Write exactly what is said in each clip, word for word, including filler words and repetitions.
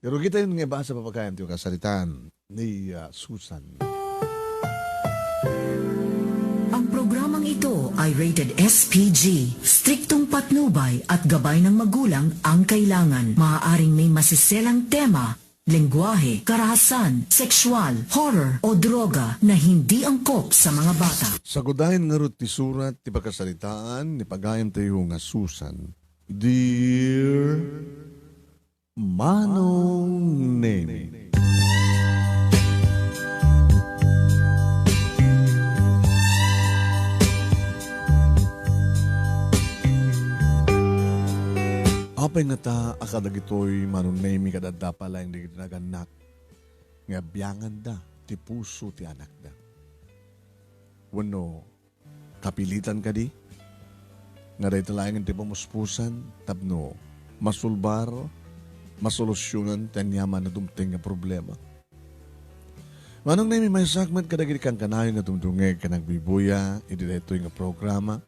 Pero kita yun nga ibasa, papakayam ti kasaritaan ni, ah, Susan. Ang programang ito ay rated S P G. Striktong patnubay at gabay ng magulang ang kailangan. Maaaring may masiselang tema, lengguwahe, karahasan, sexual, horror, o droga na hindi angkop sa mga bata. Sagudayen ngarud ti surat ti pakasaritaan ni pagayam tayo nga Susan. Dear Manong Nemi. Apay ngata a kadagitoy Manong Nemi, kadadda pay laeng dagiti nagannak nga bianganda ti puso ti anakda? Wenno, kapilitan kadi nga dayta laengen ti pamuspusan tapno masulbar, masolusionan ti aniaman a dumteng nga problema? Manong Nemi, maysak met kadagiti kankanayon nga dumdumngeg ken agbubuya iti daytoy nga programa,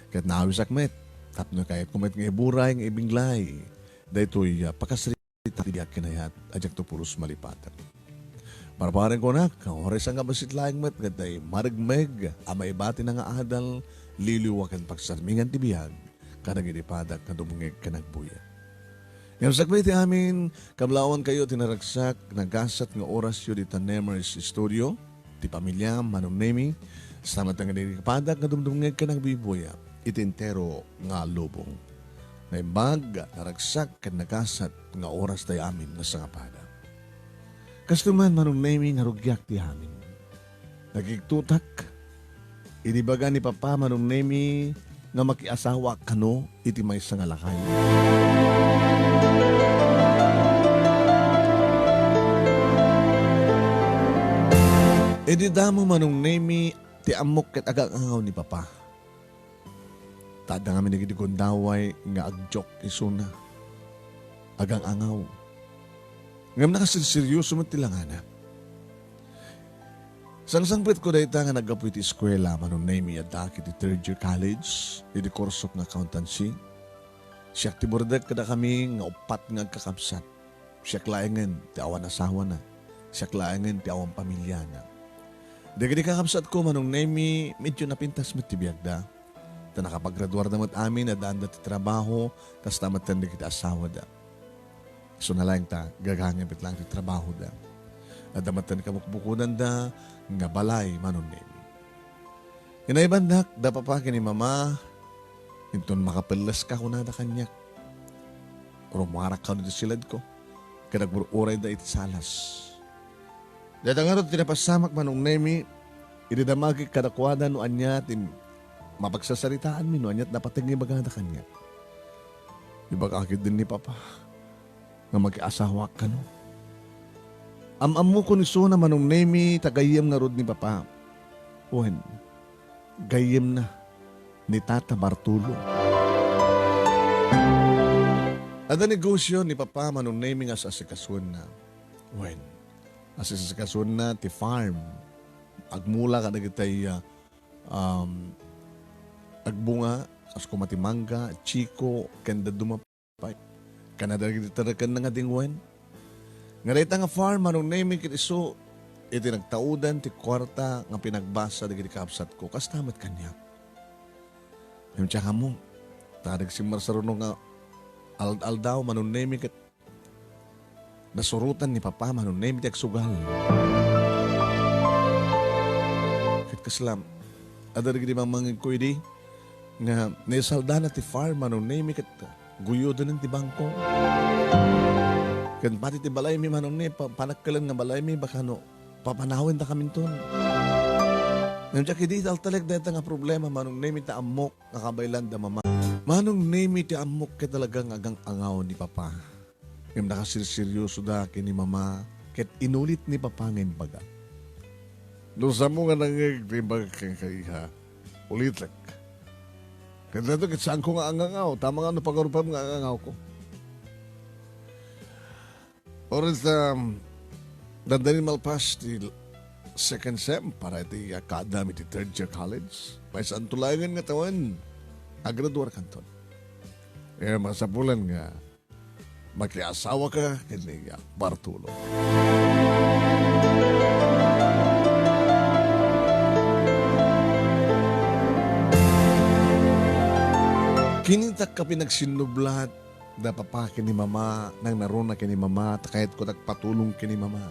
ket naawisak met tapno kayatko met nga iburay nga ibinglay daytoy, ah, pakasri- ta ti biag ken ayat a diakto pulos malipatek. Parparenko, anak, nga uray sangabassit laeng met nga adda marigmeg a maiba ti nangaadal, liwliwa ken pagsarmingan ti biag kadagiti padak nga dumngeg ken agbuya. Ngem sakbay ti amin, kablawankayo ti naragsak, nagasat nga orasyo dita Nemers Studio, ti pamilia Manong Nemi, sa met nga dagiti padak nga dumdumngeg ken agbubuya iti entero nga lubong. Naimbag, naragsak, ken nagasat nga oras ti amin nga sangapada. Kastoy man, Manong Nemi, nga rugiak ti amin. Nagigtutak, idi ibaga ni Papa, Manong Nemi, nga makiasawaak kano iti maysa nga lakay. Idi damo, Manong Nemi, ti ammok ket agang-angaw ni Papa. Ta adda ngamin dagiti gundaway nga agdiok isuna. Agang-angaw. Ngem nakaserseryoso met ti langana. Sangsangpetko dayta nga naggapu iti eskuela, Manong Nemi, addaak iti third year college, iti kursok nga accountancy. Siak ti burdek kadakami nga uppat nga agkakabsat. Siak laengen ti awan asawana. Siak laengen ti awan pamiliana. Dagiti kakabsatko, Manong Nemi, medyo napintas met ti biagda. Ta nakapagraduarda met amin, addaanda ti trabaho, kasta met dagiti asawada. Isuna laeng ta, gagangay met laeng ti trabahoda. Adda met ti kabukbukodanda nga balay, Manong Nemi. Inaybannak, da Papa ken ni Mama, inton makapelleska, kunada kaniak. Rumuarak kano iti siledko, ket agbur-urayda iti salas. Dayta ngarud ti napasamak, Manong Nemi, idi damagek kadakuada no ania ti mapagsasaritaanmi, no ania ti napateg nga ibagada kaniak. Ibagak ketdin ni Papa nga makiasawaak kano. Am-ammokon isuna, Manong Nemi, ta gayyem ngarud ni Papa. Wen, gayyemna ni Tata Bartolo. Adda negosio ni Papa, Manong Nemi, nga as-asikasuenna. Wen, as-asikasuenna ti farm. Agmula kadagiti, ah, um, agbunga, kas koma ti mangga, chiko, ken dadduma pay. Kanada dagiti tarekenna nga dingwen. Nga dayta nga farm, Manong Nemi, ket isu iti nagtaudan ti kuarta nga pinagbasa dagiti kabsatko. Kasta met kaniak. Ngem ti ammok, ta dagiti simmarsaruno nga al-, aldaw, Manong Nemi, ket nasurotan ni Papa, Manong Nemi, ti agsugal. Ket kasla, adda dagiti mangmangegko idi nga naisaldana ti farm, Manong Nemi, ket guyoden ti bangko. Ken pati ti balaymi, Manong Nemi, pa-, panakkelan nga balaymi, baka no, papanawendakaminton. Ngem diak idi italtalek dayta nga problema, Manong Nemi, ta ammok nga kabaelanda Mama. Manong Nemi, ti ammok ket talaga nga agang-angaw ni Papa. Ngem nakaserseryosoda ken ni Mama, ket inulit ni Papa nga imbaga. No saanmo nga nangngeg ti imbagak kenka, iha, ulitek. Ket daytoy ket saanko nga angangaw, ta amangan no pagarupem nga angangawko. Oras, um, dandani malpas ti second sem para iti, ah, kaadam iti third year college. Maysaanto laengen nga tawen, agraduarkanton. Eh, masapulan nga Makiasawaka ken ni Bartolo. Kinitak a pinagsinnublat da papa ken ni mama, nangngaruna ken ni mama, ta kayatko agpatulong ken ni mama.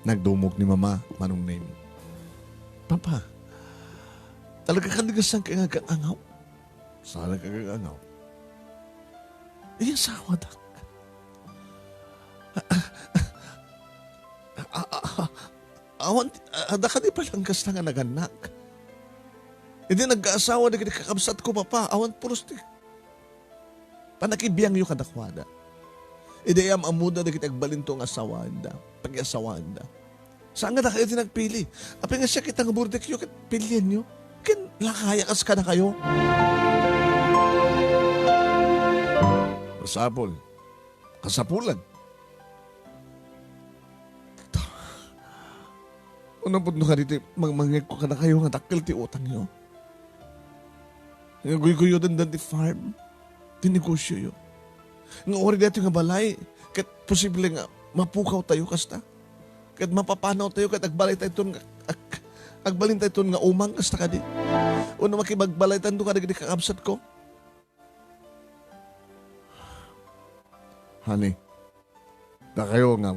Nagdumog ni mama, Manong Nemi. "Papa, talaga kadi nga saan ka nga agang-angaw?" "Saan ka agang-angaw?" "Iyasawak." A-, a-, a-, awan, adda kadi palangas na nga nagannak. Idi nagkaasawa dagiti kakabsatko, papa, awan pulos ti panakibiangyo kadakuada. Idi am-ammoda dagiti agbalinto nga asawaenda, pakiasawaenda. Saan nga dakayo ti nagpili? Apay nga siak ita nga burdekyo ket pilienyo? Ken lakaya kas kadakayo? Masapul. Kasapulan. Unapod no kadi ti mangmangngegko kadakayo nga dakkel ti utangyo. Nga guyguyoden ti farm, ti negosioyo. Nga uray daytoy nga balay, ket posible nga mapukawtayo kasta. Ket mapapanawtayo ket agbalaytayton nga, ag-, agbalintayton nga umang kasta kadi. Wenno makibagbalaytanto kadagiti kakabsatko. Honey, dakayo nga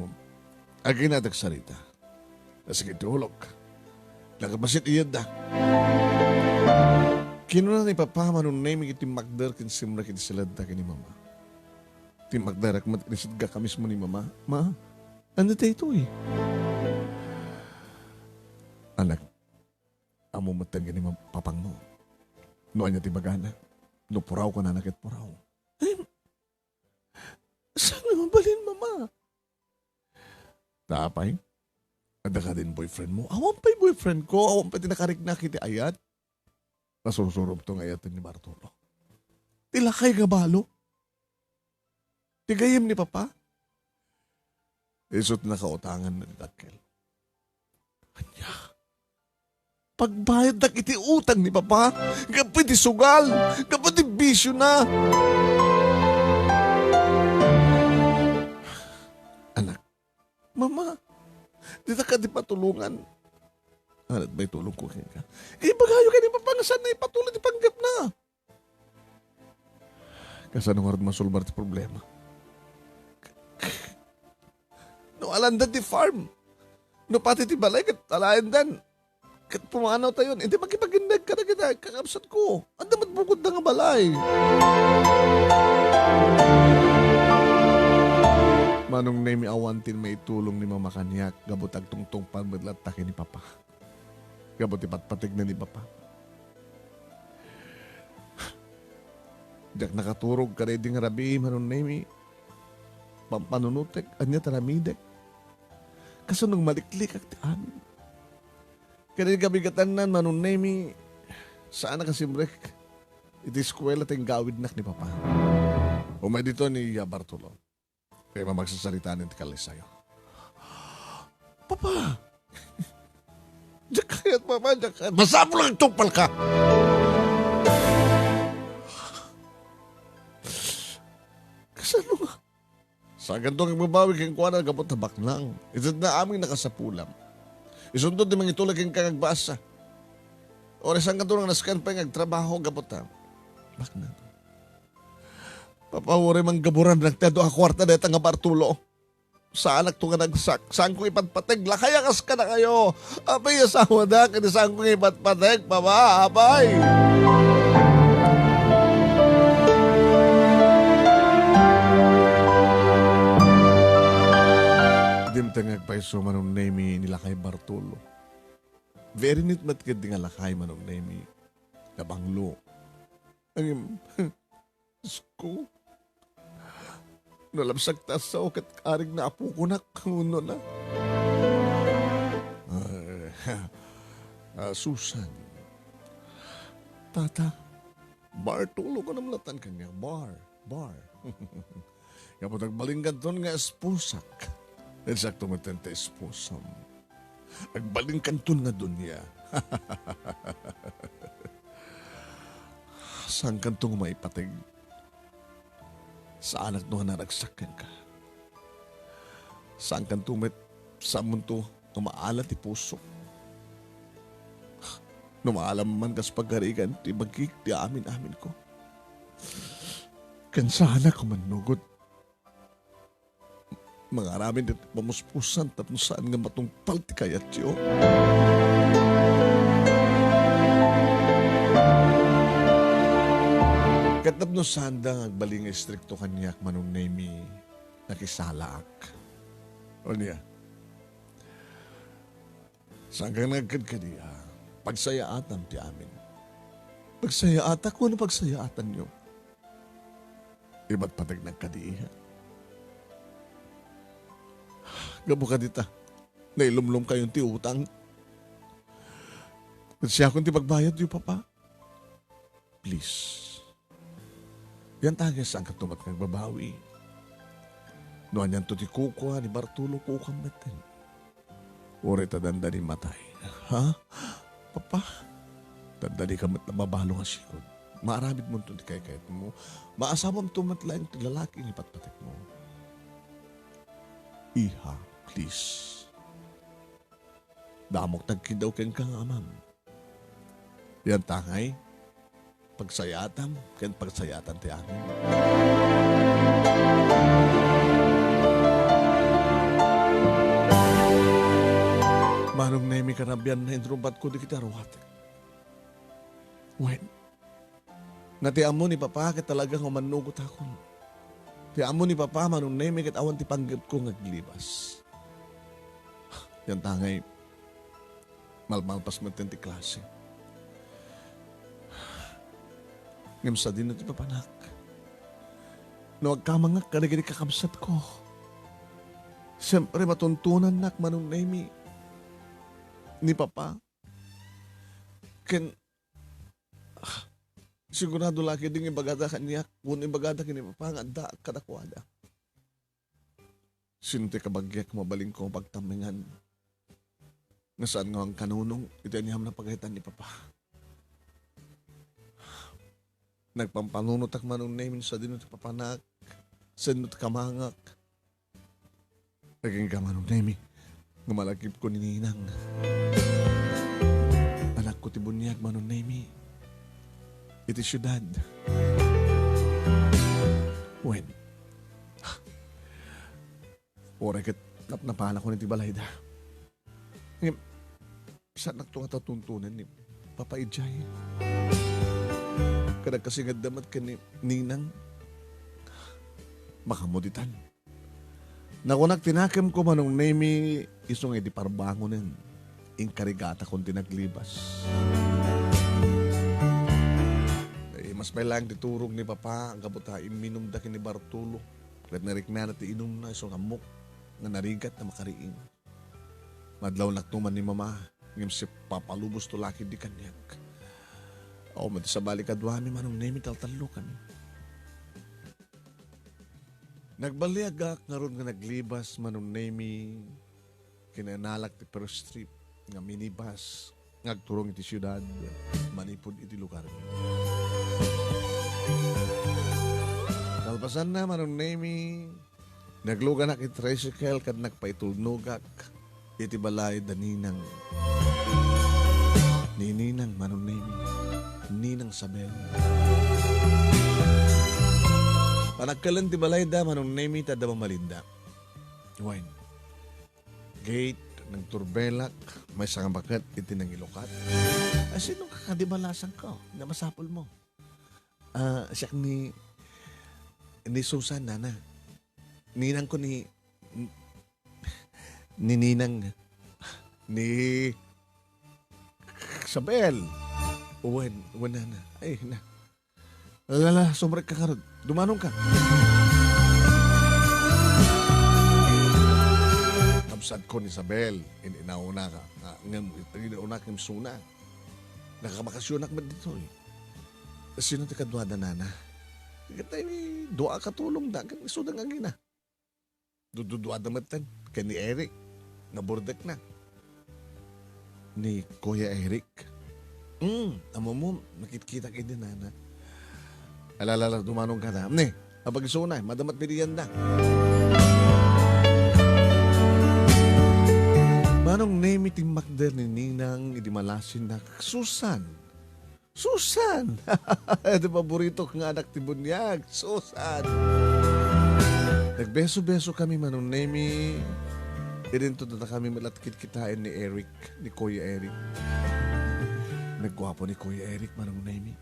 aginatek sarita. Sige, tulog. Nakapasit iyadda. Kinuna ni Papa, Manong Nemi, iti makder ken simrek iti siledda ken ni Mama. Timmakder met iti sidgak a mismo ni Mama. "Ma, ania daytoy?" "Anak, ammo metten ken ni mam-, papangmo no ania ti ibagana. No puraw kunana ket puraw." "Em, saan nga mabalin, Mama?" "Ta apay? Adda kadin boyfriend mo?" "Awan pay boyfriend ko, awan pay ti nakariknak iti ayat. Nasursurobto nga ayaten ni Bartolo. Ti lakay nga balo. Ti gayyem ni Papa. Isu ti nakautangan nga dakkel. Ania? Pagbayaddak iti utang ni Papa, gapu iti sugal, gapu iti bisiona." "Anak, Mama, dita kadi patulongan?" "Ania met ti tulongko kenka?" "Ibagayo ken ni Papa nga saanna ipatuloy ti panggepna." "Kasano ngarud masolbar ti problema? No alaendan ti farm, no pati ti balay ket alaendan, ket pumanawtayon, inti makipaginneg kadagiti kakabsatko. Adda met bukodda nga balay." Manong Nemi, awan ti maitulong ni Mama kaniak gapu ta agtungtungpal met latta ken ni Papa. Gapu ti patpategna ni Papa. Diak nakaturog kadaydi nga rabii, Manong Nemi. Pampanunotek, ania ti aramidek? Kasano nga maliklikak ti amin? Kadaydi kabigatanna, Manong Nemi, saanak a simrek iti eskuela ti inggawidnak ni Papa. Umay ditoy ni Bartolo. Kay mamagsasalitanen ti kallisayo. "Papa! Diak kayat, Papa, diak kayat." "Masapul nga agtungpalka!" "Kasano nga?" "Saankanto nga agbabawi kenkuana gapu ta baknang. Itedna amin a kasapulam. Isunto ti mangituloy kenka nga agbasa. Uray saankanto nga nasken pay nga agtrabaho gapu ta baknang." "Papa, uray manggaburan, nagtado a kuarta dayta nga Bartolo. Saanakto nga nagsak, saanko ipatpateg, lakay a kas kadakayo. Apay, asawada, ket saanko nga ipatpateg, Papa, apay." Dimteng nga agpayso, Manong Nemi, ni lakay Bartolo. Very neat met ketdi nga lakay, Manong Nemi. Nabanglo. Ngem, Diosko, nalabsak ta sao ket arig na apokonak, unona. Ah, ah, Susan. Tata, Bartolo, kunam latan kaniak, Bar, Bar. Gapu ta agbalinkanton nga esposak. Insakto met ti esposam. Agbalinkanton nga dunia. Saankanto nga maipateg? Saanak no nga naragsak kenka. Saankanto met, saanmonto nga maala ti pusok. No maalam man kas pagarigan ti bagik ti amin-aminko. Ken saanak a mannugod. Mangaramid iti pamuspusan tapno saan nga matungpal ti kayatyo. Ket tapno saanda nga agbalin nga istrikto kaniak, Manong Nemi, nakisalaak. Ania? Saanka nga agkadkadi, a? Pagsayaatam ti amin. Pagsayaatak wenno pagsayaatanyo? Ipatpategnak kadi, iha. Gapu kadita, nailumlomkayon ti utang. Ket siakon ti pagbayadyo, Papa. Please. Yan ta ngay, saankato met nga agbabawi. No anianto ti kukua ni Bartolo, kukam metten. Uray ta dandani matay. Ha? Papa? Dandani ka met a mabalo nga sigud. Maaramidmonto ti kaykayatmo. Maasawamto met laeng ti lalaki nga ipatpatekmo. Iha, please. Damok ti agkiddaw kenka nga amam. Yan ta ngay, pagsayaatam ken pagsayaatan ti amin. Manong Nemi, karabian, nainrumpatko dagiti aruatek. Wen, nga ti ammo ni Papa ket talaga nga umannugotakon. Ti ammo ni Papa, Manong Nemi, ket awan ti panggepko nga aglibas. Yan ta ngay, malmalpas metten ti klase. Ngem sadino ti papanak? No agkamangak kadagiti kakabsatko, siempre, matuntunannak, Manong Nemi, ni Papa. Ken, ah, sigurado la ketdi nga ibagada kaniak, wenno ibagada ken ni Papa nga addaak kadakuada. Sino ti kabagiak nga mabalinko nga pagtammengan? Nga saan nga agkanunong iti aniam a pagayatan ni Papa. Nagpampanunotak, Manong Nemi, sadino ti papanak, sadino ti kamangak. Agingga, Manong Nemi, nga malagipko ni Ninang. Anakko ti buniag, Manong Nemi, iti siudad. Wen, uray ket napnapanakon iti balayda. Ngem, saannakto nga tatuntonen ni Papa idiay. Kadagkasi nga adda met ken ni Ninang. Makamuditan. Nakunak ti nakemko, Manong Nemi, isu nga idi parbangonen, inkarigatakon ti naglibas. Eh, mas pay laeng ti turog ni Papa, gapu ta imminumda ken ni Bartolo. Ket nariknana ti inumna, isu nga ammok nga narigat a makariing. Madlawnakto man ni Mama, ngem sipapalubos to la ketdi kaniak. Awan met ti sabali kaduami, Manong Nemi, taltallokami. Nagbaliagak ngarud nga naglibas, Manong Nemi, kinainalak ti first trip nga minibus nga agturong iti siudad manipud iti lugarmi. Kalpasanna, Manong Nemi, nagluganak iti tricycle ket nagpaitulnogak iti balay da Ninang. Ni Ninang, Manong Nemi. Ninang Sabel. Panagkalen ti balayda, Manong Nemi, ta adda mamalinda. Wen. Gate, nagturbelak, maysa nga baket iti nangilukat. Ay, sino ka, kadi balasang ko? Na masapul mo. Ah, siak ni, ni Susan, nana. Ninang ko ni, ni Ninang, ni Isabel. Wen, wen, nana. Ay, na. Lala, sumrek ka karod. Dumanon ka. Kabsat ko ni Isabel, in-, inauna ka. Ah, ngem, inauna ka, ngem suna. Nakabakasyonak met ditoy. Sino ti kaduada, nana? Katay, dua ka tulong da, kan isuda nga agina. Dududuada metten ken ni Eric. Naburdek na. Ni Kuya Eric. Mm, ammo mo, nakitkitak idi, nana. Alala, dumanon ka na. Ni, Abagsona, madama ti pilianda. Manong Nemi, timmakder ni Ninang idi malasinnak, Susan. Susan! Ti paboritok nga anak ti buniag, Susan! Nagbeso-beso kami, Manong Nemi. Idinto da kami met la kitkitaen ni Eric, ni Kuya Eric. Nagguapo ni Kuya Eric, Manong Nemi.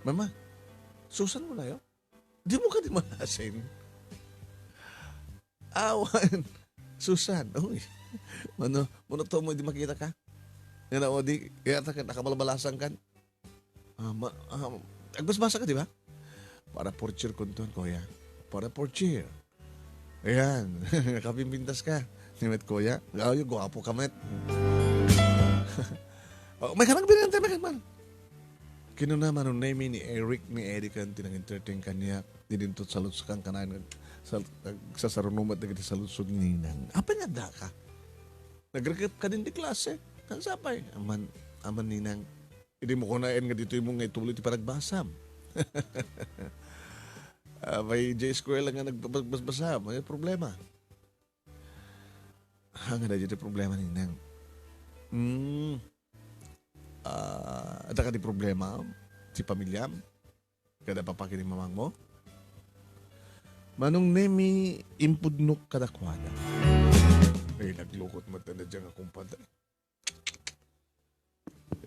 Mama, Susan mo na yun? Di mo ka di malasin? Awan. Susan, uy. Mano, mano to mo di makita ka? Yan ako di, kaya ta ka nakabalbalasan kan. Ah, ma, ah, agbasbasa ka, di ba? Para por cheer kunton, kuya. Para por cheer. Ayan. Nakapimpintas ka. Ni met, kuya. Ay, gwapo ka, met. Oh, may ka nagbilang tayo, may ka man. Kinuna, Manong Nemi, ni Eric, ni Eric, ang tinang-entertain kaniak. Didinto sa lutsukan kanayon, sal-, sasarunumat dagiti saludsod ni Ninang. Apay nga adda ka? Nagrekep ka din di klase. Ang sapay, aman, aman Ninang. Idi mo kunaen nga ditoy mo nga ituloy ti panagbasam. Apay, di eskwela nga nagbasbasam. Ano problema? Hangad a di problema, Ninang. Hmm. Ah, adda ka di problema? Ti pamiliam? Kada papa ken ni mamangmo? Manong Nemi, impudnok kadakuada. Ay, naglukot met na dyan nga kumpadre.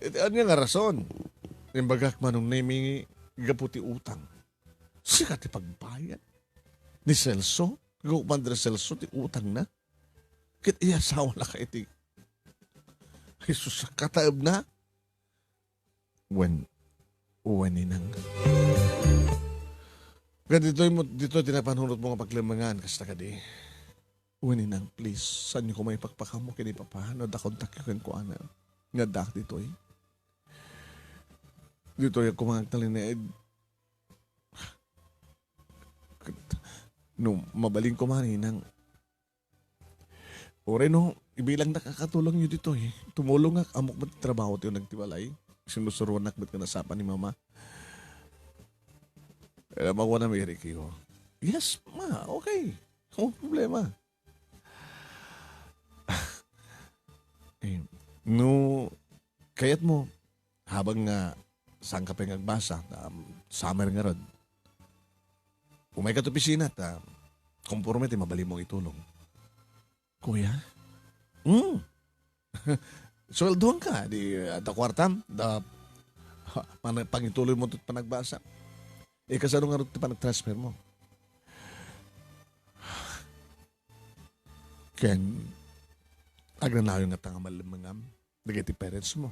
Iti ania nga rason? Imbagak, Manong Nemi, gapu ti utang. Sika ti pagbayad ni Celso? Gapu Padre Celso ti utang na? Ket iyasawa na ka iti Jesus, kataeb na? Wen, wen, Ninang. Nga ditoy mo, ditoy ti napanunot mo nga paglemengan, kasta kadi. Wen, Ninang, please, saan niyo ko maipakpakamo kini Papa? No, da kontak yo kenkuana. Nga dak ditoy. Ditoy ako mga agtalinaed. No, mabalin ko man, Ninang. Uray no, ibilang nakakatulong yu ditoy. Tumulongak, ammok met ti trabaho ti uneg ti balay. Sinusuronak met nga nasapa ni Mama. Alam ako na may Ricky ko. Yes, ma, okay. No problema. Eh, no, kayat mo, habang nga saan ka pa nga agbasa, um, summer nga rod. Umay ka to opisina, ta, konforme ti mabalin mong itulong. Kuya? Hmm. Sweldoan ka, di, ah, da kwartam, da, ha, pan-, pangituloy mo to panagbasa. Eh, kasano nga rod ti panagtransfer mo? Ken, agnanayon nga ta nga malemmengam dagiti parents mo.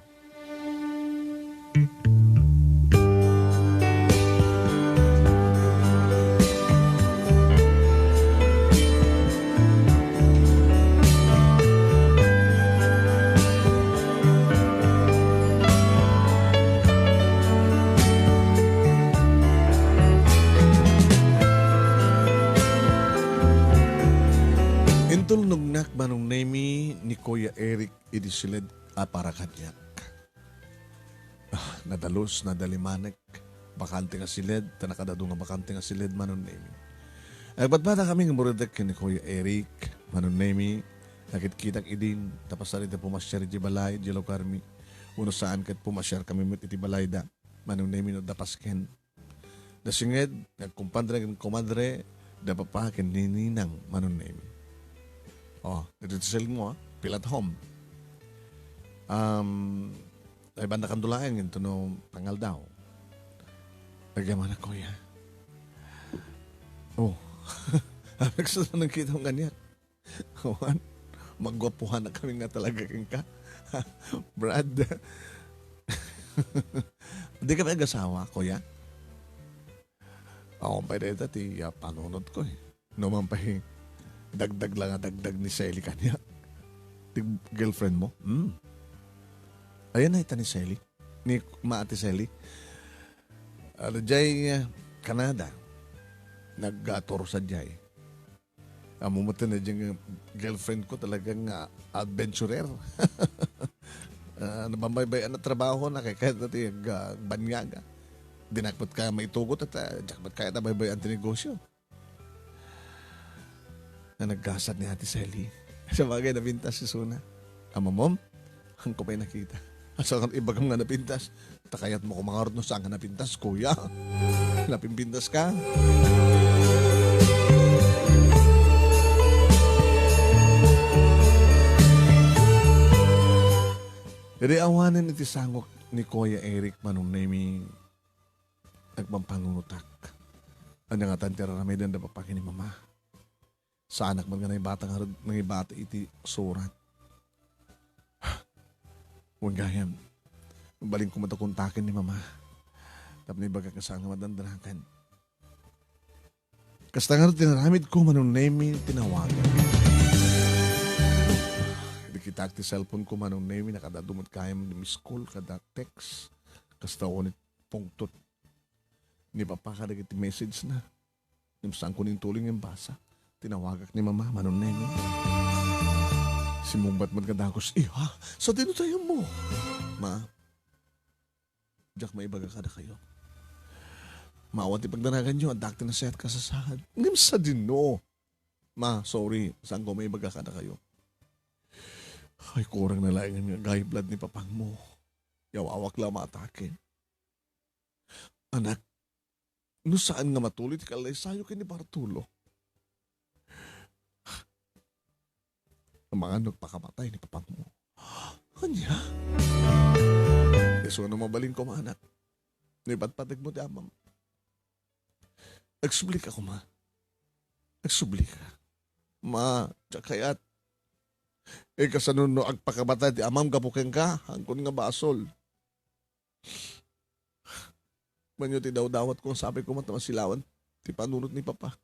Intulnognak, Manong Nemi, ni Kuya Eric idi siled a para kaniak. Ah, nadalus, nadalimanek, bakante nga siled, ta nakadadu nga bakante nga siled, Manong Nemi. Agpadpada kami nga burutek ken ni Kuya Eric, Manong Nemi, nakitkitak idin, ta pasar iti pumasiar iti balay, iti lugarmi. Wenno saan ket pumasiar kami met iti balayda, Manong Nemi, no da pasken. Da singed, nagkumpadre ken kumadre, da papa ken ni ninang, Manong Nemi. Oh, dito ti cellphone mo, ah. Feel at home. Um, ay banda kan dulayan, ginto no pangaldaw. Lagyan mo na, kuya. Oh. Abig sa nang kita kaniak. Awan, magwapuhan na kami nga talaga kenka. Brad. Di kami agasawa, kuya? Ako pay dayta ti, ah, panunot ko, eh. No man pay dagdag lang nga dagdag ni Selly kaniak. Ti girlfriend mo? Hmm. Ayan na ita ni Selly. Ni Maati Selly. Ano, jay, ah, Canada. Nag-tour sa jay. Ammom met nga diay girlfriend ko talaga nga adventurer. Ah, nabambaybay-an a trabaho na kay kaya ti ag-, ah, banyaga. Dinak met kaya maitugot, et, ah, diak met kaya ta baybay-an ti negosyo. Nga naggasat ni Ate Sally. Sabagay, napintas isuna. Ama, Mom, hanko pay nakita. Asa nga ibagam nga napintas? Ta kayatmo koma ngarud no saan nga napintas, kuya. Napimpintas ka? Idi awanen iti sangok ni Kuya Eric, Manong Nemi, agpampannunotak. Ania ngatan ti ar-aramiden da papa ken ni mama? Saanak met nga naibata ngarud, nangibati iti surat. Wen gayam, mabalinko met a kontaken ni mama. Tapno ibagak nga saan nga madandanagan. Kasta ngarud ti inaramidko, Manong Nemi, tinawagan. Idi kitaek ti cellphone ko, Manong Nemi, nakadadu met gayam ni miss call kada text. Kasta unay pungtot ni papa kadagiti message na. Ngem saanko intulin nga imbasa. Tinawagak ni mama, Manong Nemi. Simmungbat met nga dagus, "Iha, sadino ti ayanmo?" "Ma, diak maibaga kadakayo. Maawan ti pagdanaganyo, addaak ti nasayaat a kasasaad." "Ngem sadino?" "Ma, sorry, saanko maibaga kadakayo. Ay, kurang na laeng nga high blood ni papangmo. Yawawak la a maatake. Anak, no saan nga matuloy ti kallaysayo ken ni Bartolo, amangan no agpakamatay ni papangmo." "Ania?" "Isu no mabalinko, anak. No ipatpategmo ti amam." "Agsublika koma. Agsublika. Ma, diak kayat. Eh, kasano no agpakamatay ti amam gapu kenka? Haanko nga basol." Wen, ti dawdawatko, sapay koma ta masilawan ti panunot ni papa.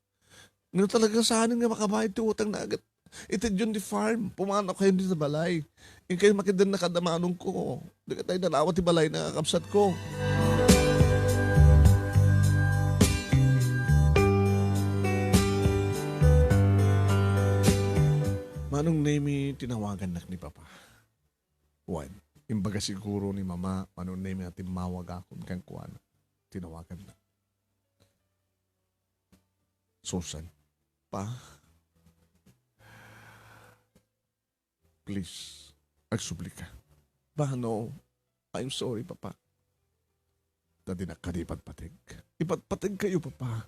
Ngem talaga saanen nga makabayad ti utangna ket iti John D. Farm, pumanaw kayo dita balay. Inkayo makidanna kada manongko. Dika tayo nalawa ti balayna, kakabsatko. Manong Nemi, tinawagannak ni papa. Wen, imbaga siguro ni mama, Manong Nemi, a timmawagakon kenkuana. Tinawaganna. "Susan, pa, please, agsublika." "Pa, no. I'm sorry, papa." "Ta dinak kadi ipatpateg." "Ipatpateg kayo, papa."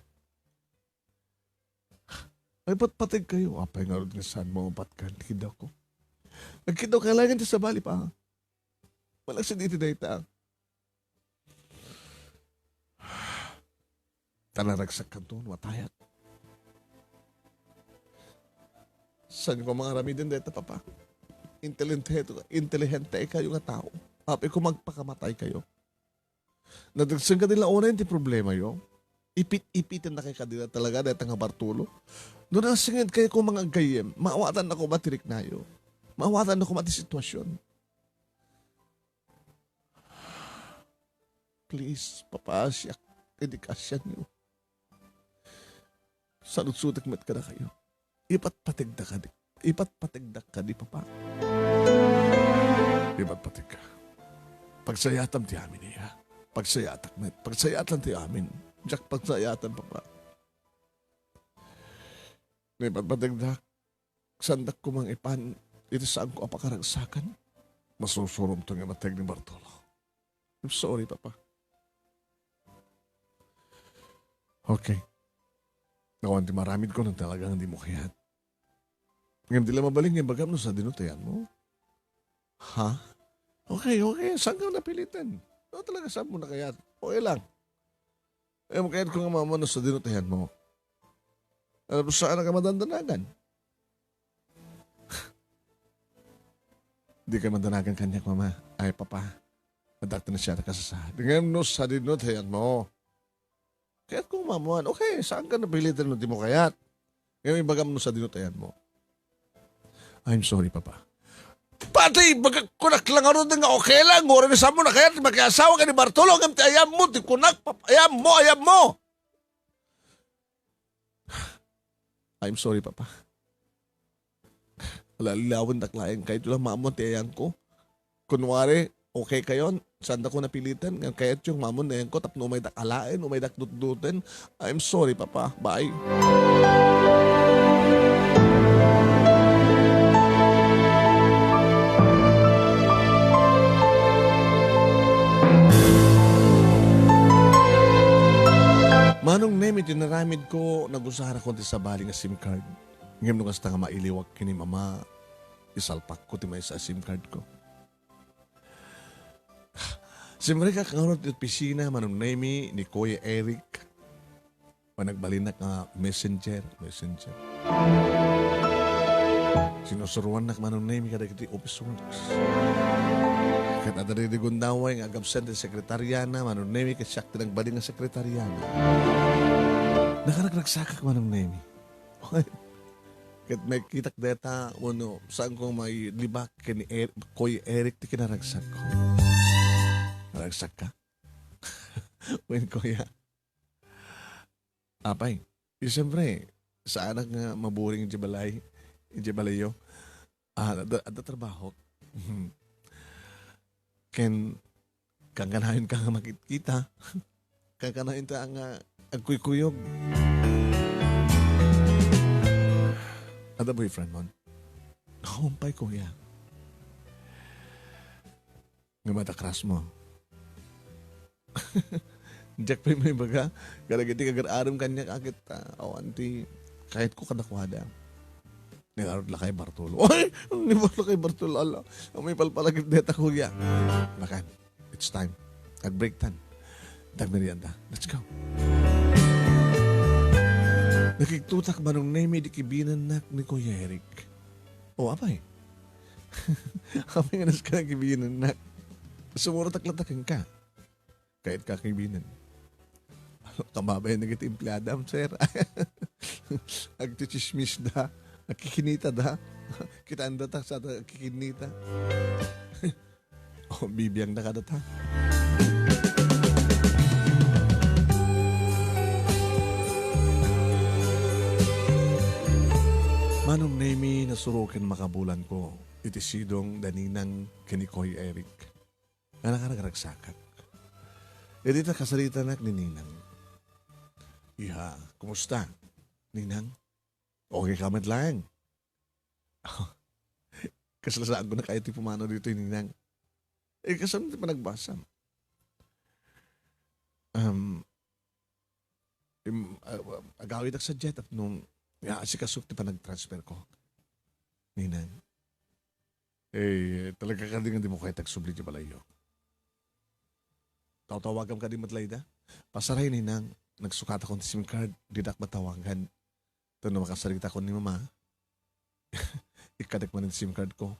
"Ay, patpateg kayo." "Apay ngarud nga saanmo a mapatkan?" "Kiddawko. Nagkiddaw kay laengen ti sabali, pa. Malaksid iti dayta." "Ta naragsak kanto no atayak." "Saanko nga aramiden dayta, papa. Intelihente-, intelihente kayo nga tao. Apay koma agpakamatay kayo. Nadagsen kadi la unay ti problemayo. Ipit-ipiten na kay kadi la talaga dayta nga Bartolo. No nasinged kayo koma nga aggayyem, maawatanna koma ti riknayo. Maawatanna koma ti sitwasyon. Please, papa, siak, idi kasianyo. Sarutsotek met kadakayo. Ipatpategda kadi. Ipatpategda kadi, papa. Ipatpategka. Pagsayaatam ti amin, iya. Pagsayaatak met. Pagsayaatam ti amin. Diak pagsayaatam, papa. Ipatpategda. Saandak koma nga ipan iti saanko a pakaragsakan. Masusuromto nga imateg ni Bartolo. I'm sorry, papa. Okay. Awan ti maaramidko no talagang dimo kayat. Ngem di la mabalin nga ibagam no sadino ti ayanmo. Ha? Okay, okay. Saanka napilitan? No talaga saanmo a kayat, okay lang. Eh, kayatko nga maammo no sadino ti ayanmo. Ano, saan ka madandanagan? Di ka madanagan kaniak, mama. Ay, papa. Adda ti nasayaat a kasasaad. Ngem no sadino ti ayanmo. Kayatko nga maammuan. Okay, saanka napilitan no dimo kayat. Ngem ibagam no sadino ti ayanmo. I'm sorry, papa. Pati ibagak kunak la ngarud nga okay lang. Uray no saanmo a kayat, makiasawa ka ni Bartolo. Ngem ti ayanmo, ti kunak, papa. Ayanmo, ayanmo. I'm sorry, papa. Lalilawendak laeng. Kayatko lang maammuan ti ayanko. Kunwari, Okay kayon, saandako napiliten, nga kayatyo nga ammoenko tapno umaydak alaen, umaydak dutduten. I'm sorry, Papa. Bye. Manong Nemi, ti inaramidko, nagusarakon ti sabali nga SIM card. Ngem no kasta nga mailiwak ken ni Mama, isalpakko ti maysa a SIM cardko. Simrekak ngarud ti opisina, Manong Nemi, ni Kuya Eric. Panagbalinnak nga messenger, messenger. Sinusuroannak, Manong Nemi, kadagiti office works. Ket adda daydi gundaway nga agabsent ti sekretariana, Manong Nemi, ket siak ti nagbalin nga sekretariana. Nakaragragsakak, Manong Nemi. Ket makitak dayta wenno saanko mailibak ken ni Er-, Kuya Eric ti kinaragsakko. Naragsakka? Wen, Kuya. Apay, eh, siyempre, saanak nga maburing idiay balay, idiay balayyo. Ah, adda, adda trabahok. Ken, kankanayonka nga makitkita. Kankanayonta nga agkuykuyog. Adda boyfriendmon? Awan pay, Kuya. Ngem adda crushmo? Diak pay maibaga kadagiti kagar-arem kaniak a ket, ah, awan ti kayatko kadakuada. Ni ngarud lakay Bartolo. Ay! Ni ngarud lakay Bartolo, ala. Ammom, ipalpalagip dayta, Kuya. Baken, it's time. Ag-break tan. Tagmerienda. Let's go. Nakigtotak, Manong Nemi, idi kibinennak ni Kuya Eric. O, apay. Apay nga naskak idi kibinennak? Sumurotak latta kenka. Kayatka kibinen. Kababain dagiti empleadam, sir. Agtitsismisda. Agkikinitada. Kitaendata sa agkikinita. O, bibiangda kadata. Manong Nemi, nasuro ken makabulanko iti sidong da ninang ken ni Kuya Eric. Nga nakaragragsakak. Idi ta kasaritanak ni Ninang. Iha, kumusta, Ninang? Okay ka met laeng? Kasla saanko nga kayat ti pumanaw ditoy, Ninang. Eh, kasano ti panagbasam? Um, im-, ah, agawidak sadiay tapno nga asikasok ti panagtransferko, Ninang. Eh, talaga kadi nga dimo kayat agsubli idiay balayyo? Tawtawagam kadi met layda? Pasaray, Ninang, nagsukatakon ti SIM card, didak matawagan. Tapno makasaritakon ni Mama, ikkadek manen ti SIM cardko.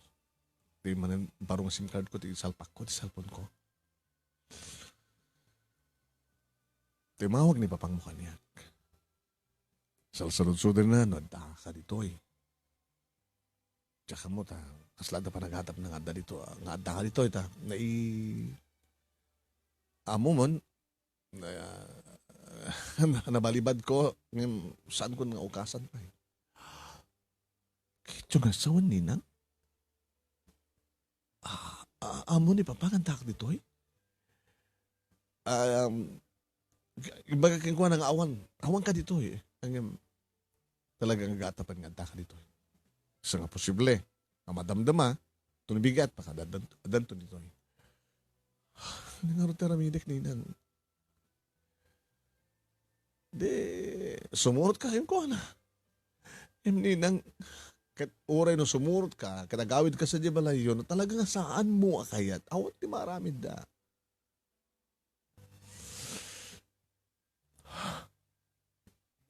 Ti manen baro nga SIM cardko, ti isalpakko ti cellphoneko. Ti mawag ni Papangmo kaniak. Salsaludsodenna no addaka ditoy. Diak ammo ta kasla adda panagatapna nga adda dito, nga addaka ditoy ta nai-, ammomon, na-, nabalibadko, ngem saanko nga ukasan pay. Kayatyo nga sawen, Ninang? Ah, ah, ammo ni Papa nga addak ditoy? Ah, um, imbagak kenkuana nga awan, awanka ditoy. Ngem, talaga nga agaatapen nga addaka ditoy. Sa nga posible, nga madamdama, ti no bigat, pakadaddan-, addanto ditoy. Ania ngarud ti aramidek, Ninang? Di, sumurotka kenkuana. Ngem, Ninang, ket uray no sumurotka, ket agawidka sadiay balayyo, no talaga nga saanmo a kayat, awan ti maaramidda.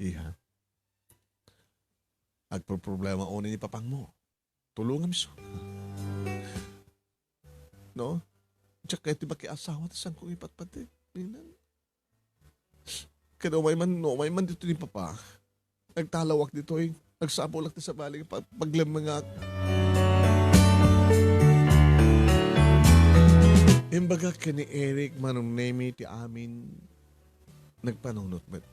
Iha. Agproproblema unay ni Papangmo. Tulongam isu. No? Diak kayat ti makiasawa ta saanko nga ipatpateg, Ninang. Ket umay man, no, umay man ditoy ni Papa, nagtalawak ditoy, nagsapulak ti sabali nga pag-, paglemmengak. Imbagak ken ni Eric, Manong Nemi, ti amin, nagpanunot met.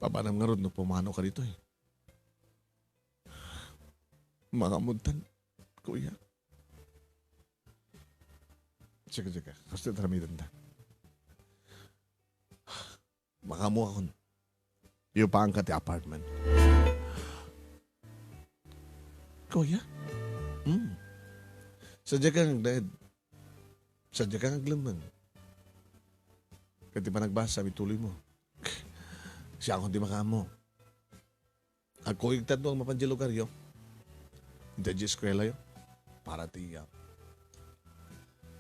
Papanam ngarud no pumanoka ditoy. Mangammotan, Kuya. Sige, sige. Kastoy ti aramidenta. Makaammoakon. Iupaanka ti apartment. Kuya? Hmm. Sadiak nga agnaed. Sadiak nga aglemmeng. Ket ti panagbasam, ituloymo. Siakon ti makaammo. Agkuyogta no mapan diay lugaryo. Ita diay eskuelayo. Para ti, ah,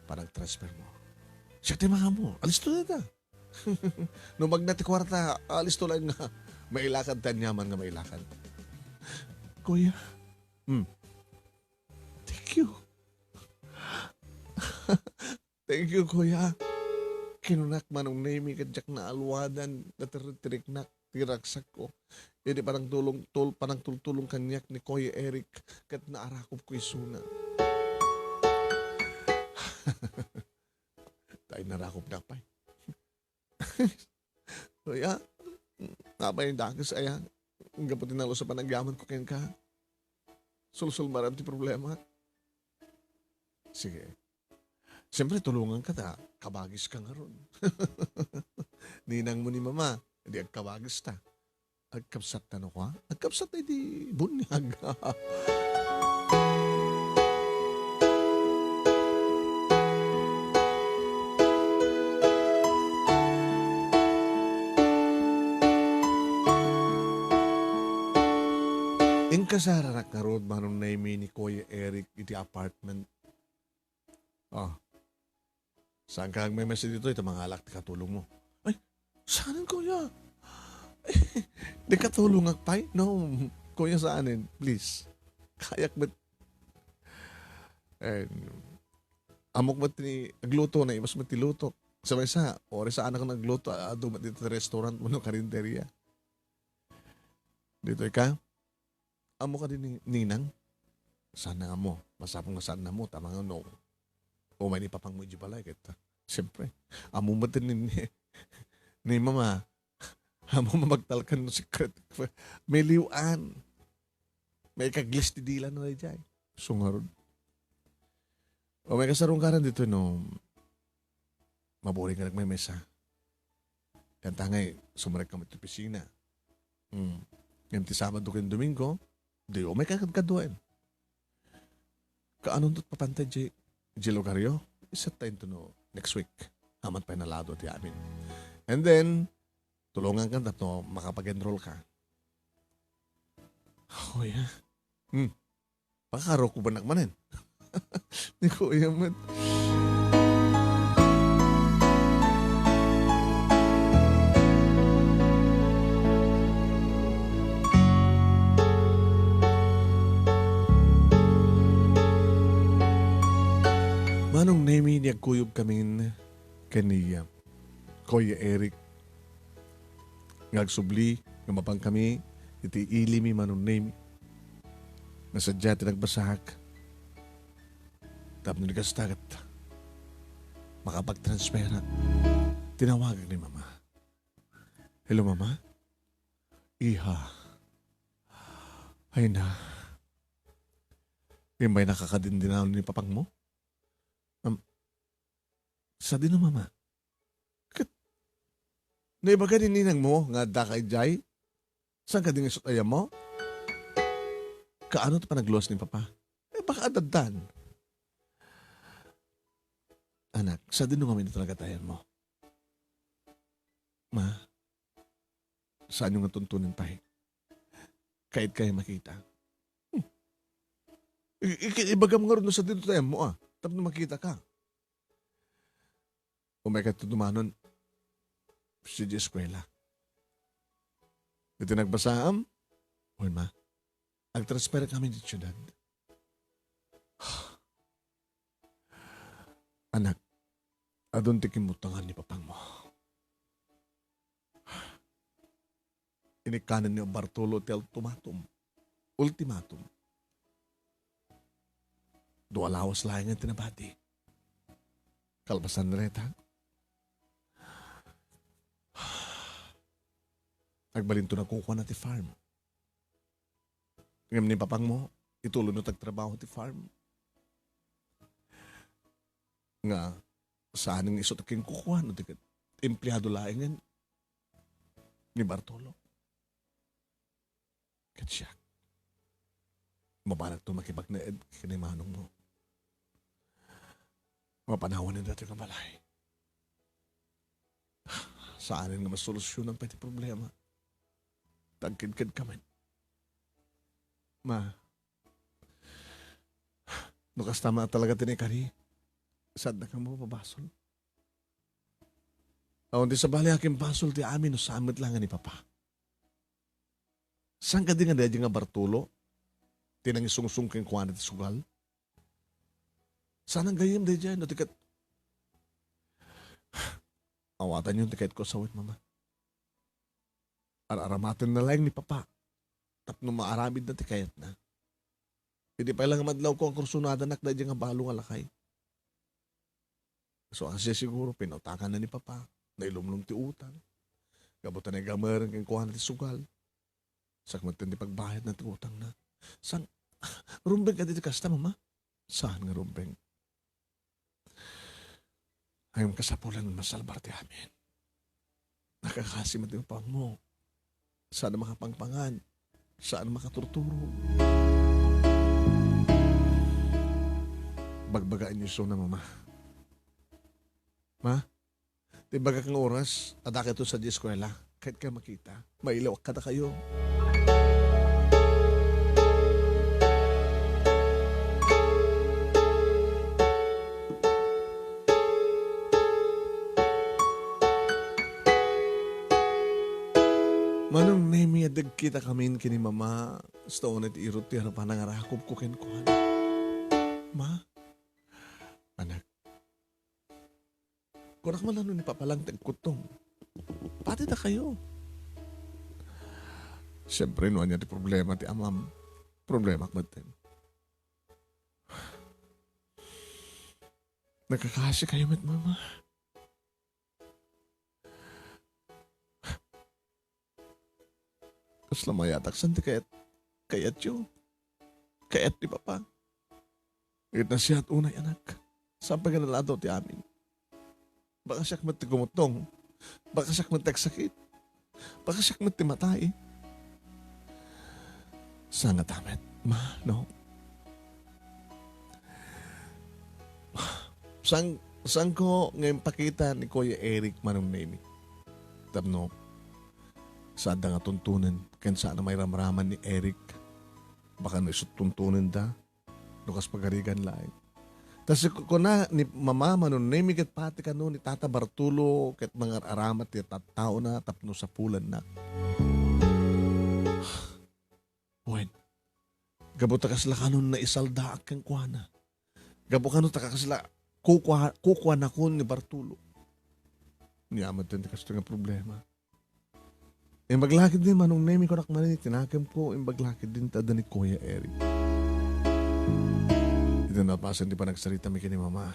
panagtransfermo. Siak ti makaammo. Alisto dayta. No magna ti kuarta, alisto laeng nga mailakad ti aniaman nga mailakad. Kuya. Hmm. Thank you. Thank you, kuya. Kinunak, Manong Nemy, ket diak naaluadan, natirriknak ti ragsakko. Idi panangtulong-, tul-, panangtultulong kaniak ni Kuya Eric, ket naarakupko isuna. Tay narakupnak pay. Kuya, apay dakes aya? Gapu ti nalus a panagyamanko kenka. Sulsulbaram ti problema. Sige. Siyempre, tulonganka ta kabagiska ngarud. Ninangmo ni Mama, di agkabagista. Agkabsatta no kua? Agkabsatta idi bunyag. Inkasaranak ngarud, Manong Nemy, ni Kuya Eric iti apartment. Ah. Saanka agmemesa ditoy ta mangalak ti katulongmo. Ay, saanen, kuya? Di katulongak pay? No, kuya, saanen? Please. Kayak met. Eh, ammok met ti agluto, naimas met ti lutok. Sa maysa, oras saanak nagluto, adu met ditoy restaurant wenno karinderya. Ditoy ka? Ammo kadi ni Ninang? Saan nga ammo? Masapul nga saan ammo, ta mangano umay ni papangmo idiay balay ket, siyempre, ammo met ni, ni, ni Mama, ammo mabagtalkan no secret. May liw-an. May kaglis ti dila na daydiay. So ngarud. O, may kasarungkaran dito, no? Maburing ka nagmemesa. Yan tangay, sumrek ka met ti opisina. Hmm. Ngem ti Sabado ken Domingo, di umay ka kadkaduaen. Kaanonto ti papanta diay, diay lugaryo? Isatta into no next week. Aman pay nalado ti amin. And then, tulongan ka tapno makapag-enroll ka. Oh, yeah. Hmm. Pakarukubanak manen. Ni Kuya met. Manong Nemy, ni agkuyog kamin ken ni Kuya Eric nga agsubli nga mapan kami iti ili mi, Manong Nemy. Nga sadia ti nagbasaak. Tapno di kasta ket makapagtransferak. Tinawagak ni Mama. Hello, Mama? Iha. Ay na. Imbay nakakadindinaw ni papangmo? Am, sadino, Mama? Ket naibaga ni ninangmo nga adda ka idiay? Saan kadi nga isut-ayammo? Kaano ti panagluas ni Papa? Eh, baka adaddan. Anak, sadino ngamin iti nagatayanmo? Ma, saanyo nga tuntunen pay. Kayat kayo makita. Hmm. I-, i-, ibagam ngarud no sadino ti ayammo, a, tapno makita ka. Umay ka tumanon sadiay eskuela. Iti nagbasaam, wen, Ma, agtransfer kami ti siudad. Anak, adun ti kinbutangan ni papangmo. Inikkanen ni Bartolo ti ultimatum. Ultimatum. Dua lawas laengen ti nabati. Kalpasan dayta, agbalinto nakukuana ti farm. Ngem ni papangmo, ituloyno ti agtrabaho ti farm. Nga, Saan nga isu ti kinkukuan, no di ket empleado laengen ni Bartolo. Ket siak, mabanagto makipagnaed ken ni manongmo. Mapanawan daytoy nga balay. Saanen nga masolusionan pay ti problema. Tagkedkedka met. Ma, no kasta met talaga ti naikari, saannak a mapabasol. Awan ti sabali a kin basol ti amin no saan met laeng ni Papa. Saan kadi nga daydiay nga Bartolo ti nangisungsong kenkuana ti sugal? Saan a gayyem daydiay no di ket awatanyo ti kayatko a sawen, Mama. Ar-aramatenna laeng ni Papa tapno maaramidna ti kayatna. Idi pay la nga madlawko, agkursunadanak daydiay nga balo nga lakay. So, a, siguro, pinautakanna ni Papa. Nailumlom ti utang. Gapu ta naigameren kenkuana ti sugal. Siak metten ti pagbayadna ti utangna. Saan, rumbeng kadi ti kasta, Mama? Saan nga rumbeng? Ngem kasapulan nga masalbar ti amin. Nakakasi met ti mapangmo. Saan a makapangpangan. Saan a makaturturog. Bagbagaenyo isuna, Mama. Ma, ti bagak nga oras, adda kayto sadiay eskuela. Kayatkayo makita. Mailiwak kadakayo. Manong Nemi, adda agkitakamin ken ni Mama, kasta unay ti irut ti arapan a nangarakopko kenkuana. Ma, anak, kunak man la no ni Papa laeng ti agkuttong. Pati dakayo. Siempre, no ania ti problema ti amam, problemak metten. Nakakasi kayo met, Mama. Kasla mayatak san ti kayat, kayatyo. Kayat ni Papa. Ket nasayaat unay, anak. Saan pay nga naladaw ti amin. Baka siak met ti gumuttong. Baka siak met ti agsakit. Baka siak met ti matay. Saan ngata met, Ma, no? Saan, saanko nga impakita ni Kuya Eric, Manong Nemi? Tapno, saan da nga tuntunen, ken saan a mairamraman ni Eric. Baka no isu tuntunen da, no kas pagarigan laeng. Ta si kuna ni Mama, Manong Nemi ket pati kano ni Tata Bartolo ket mangar-aramat ti tattaona tapno sapulannak. Wen, gapu ta kasla kanon naisaldaak kenkuana. Gapu kano ta kasla kukua-, kukuanakon ni Bartolo. Ania met ti kastoy nga problema. Imbag la ketdi, Manong Nemi, kunak manen iti nakemko, imbag la ketdi ta adda ni Kuya Eric. Iti napasen ti panagsaritami ken ni Mama,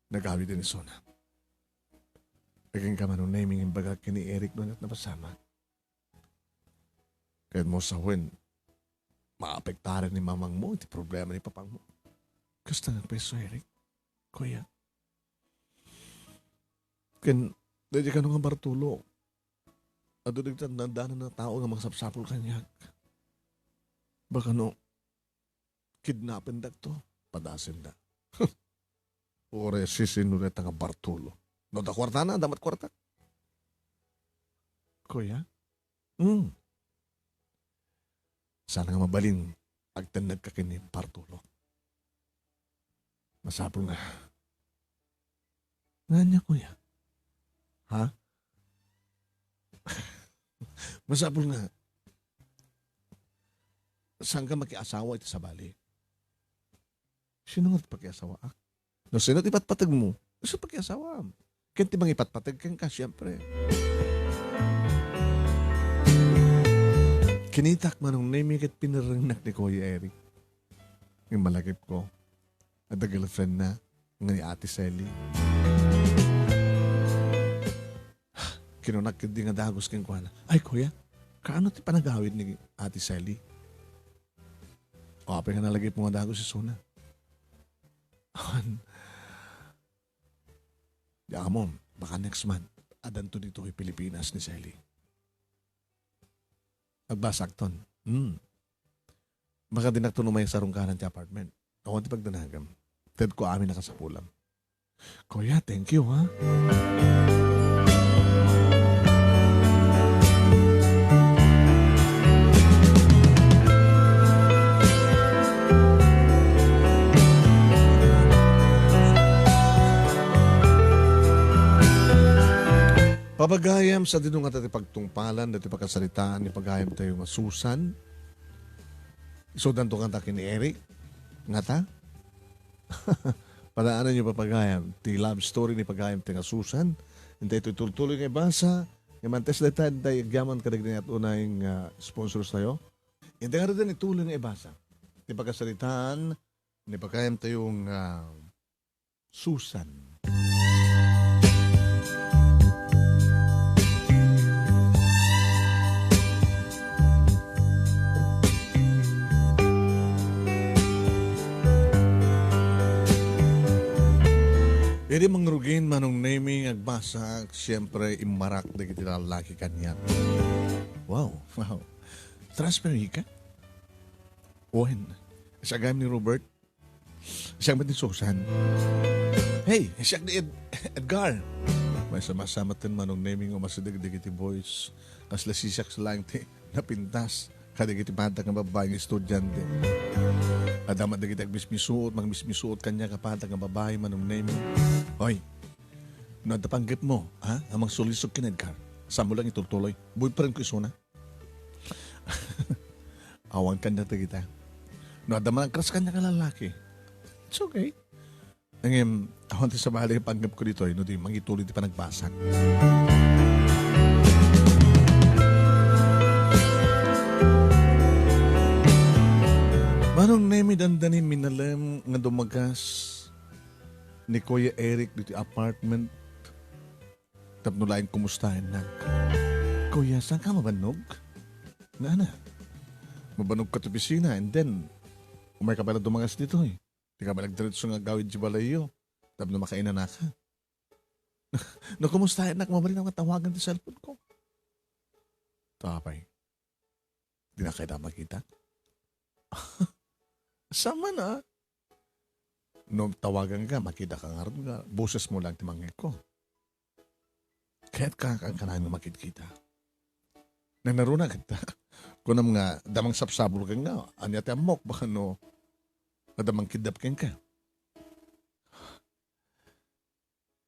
nagawid ni isuna. Agingga, Manong Nemi, nga imbagak ken ni Eric no ania ti napasamak. Ket mo sawen, maapektaran ni mamangmo iti problema ni papangmo. Kasta nga pay isu, Eric, Kuya. Ken, daydi kano nga Bartolo, adu dagiti nadandanan a tao nga mangsapsapul kaniak. Baka no, kidnapendakto, padasenda. Uray sisino dayta nga Bartolo? No, da kuartana, da met kuartak. Kuya? Hmm. Saan nga mabalin agtennegka ken ni Bartolo. Masapul nga. Nga ania, Kuya? Ha? Masapul nga. Saanka makiasawa iti sabali? Sino nga ti pakiasawaak? No sino ti patpategmo? Isu pakiasawaam. Ken ti mangipatpateg kenka, siempre. Kinitak, Manong Nemi, ket pinerrengnak ni Kuya Eric. Ngem malagipko, adda girlfriendna nga ni Ate Sally. Kinunak ketdi nga dagus kenkuana, "Ay, Kuya, kaano ti panagawid ni Ate Sally?" O, apay nga nalagipmo nga dagus isuna? Awan. Ti amom, baka next month, addanto ditoy Pilipinas ni Selly. Agbasakton. Hmm. Baka dinakton umay sarungkaran ti apartment. Awan ti pagdanagam. Tedko amin a kasapulam. Kuya, thank you, ha? Pagayam, sadino ngata ti pagtungpalan dati pakasaritaan ni pagayam tayo nga Susan? Isudanto kanta ken ni Eric. Ngata? Padaanen yo, pagayam, ti love story ni pagayam tayo nga Susan. Intay itoy tultuloy nga ibasa. Nga mantes dayta, intay agyaman kadagiti at unay nga sponsors tayo. Intay nga reden ituloy nga ibasa. Ti pakasaritaan ni pagayam tayo nga Susan. Idi mangrugin, Manong Nemy, nga agbasa, siyempre, immarak dagiti lalaki kaniak. Wow, wow. Transfer ka? Wen, siak gayam ni Robert. Siak met ni Susan. Hey, siak ni Ed-, Edgar. Maysa-maysa met ken Manong Nemy nga umasideg dagiti boys. Kasla siak laeng ti napintas kadagiti paddak nga babai nga estudiante. Adda met dagiti agmismisuot, mangmismisuot kaniak a paddak nga babai, Manong Nemy. Hoy, no adda panggepmo, ha? Nga mangsulisog ken Edgar. Saanmo laeng itultuloy. Boyfriend ko isuna. Awan kaniak dagita. No adda man agkras kaniak a lalaki, it's okay. Ngem, awan ti sabali nga panggepko ditoy no di mangituloy ti panagbasa. Manong Nemy, dandani minalem nga dumagas ni Kuya Eric ditoy apartment. Tapno laeng kumustaennak. Kuya, saanka mabannog? Nana, mabannog ka ti opisina, and then, umayka pay la dumagas ditoy. Dika pay la agdiretso nga agawid ti balayyo. Tapno makainanaka. No kumustaennak, mabalin nga tawagan ti cellphone ko. Tapay. Dinaka ita makita? Saan man, ah? No tawaganka, makitak ngarud nga bosesmo laeng ti mangngegko. Kayatka nga kanayon nga makitkita. Nanaruna ket kunam nga adda mangsapsapul kenka, ania ti ammok, baka no adda mangkiddap kenka.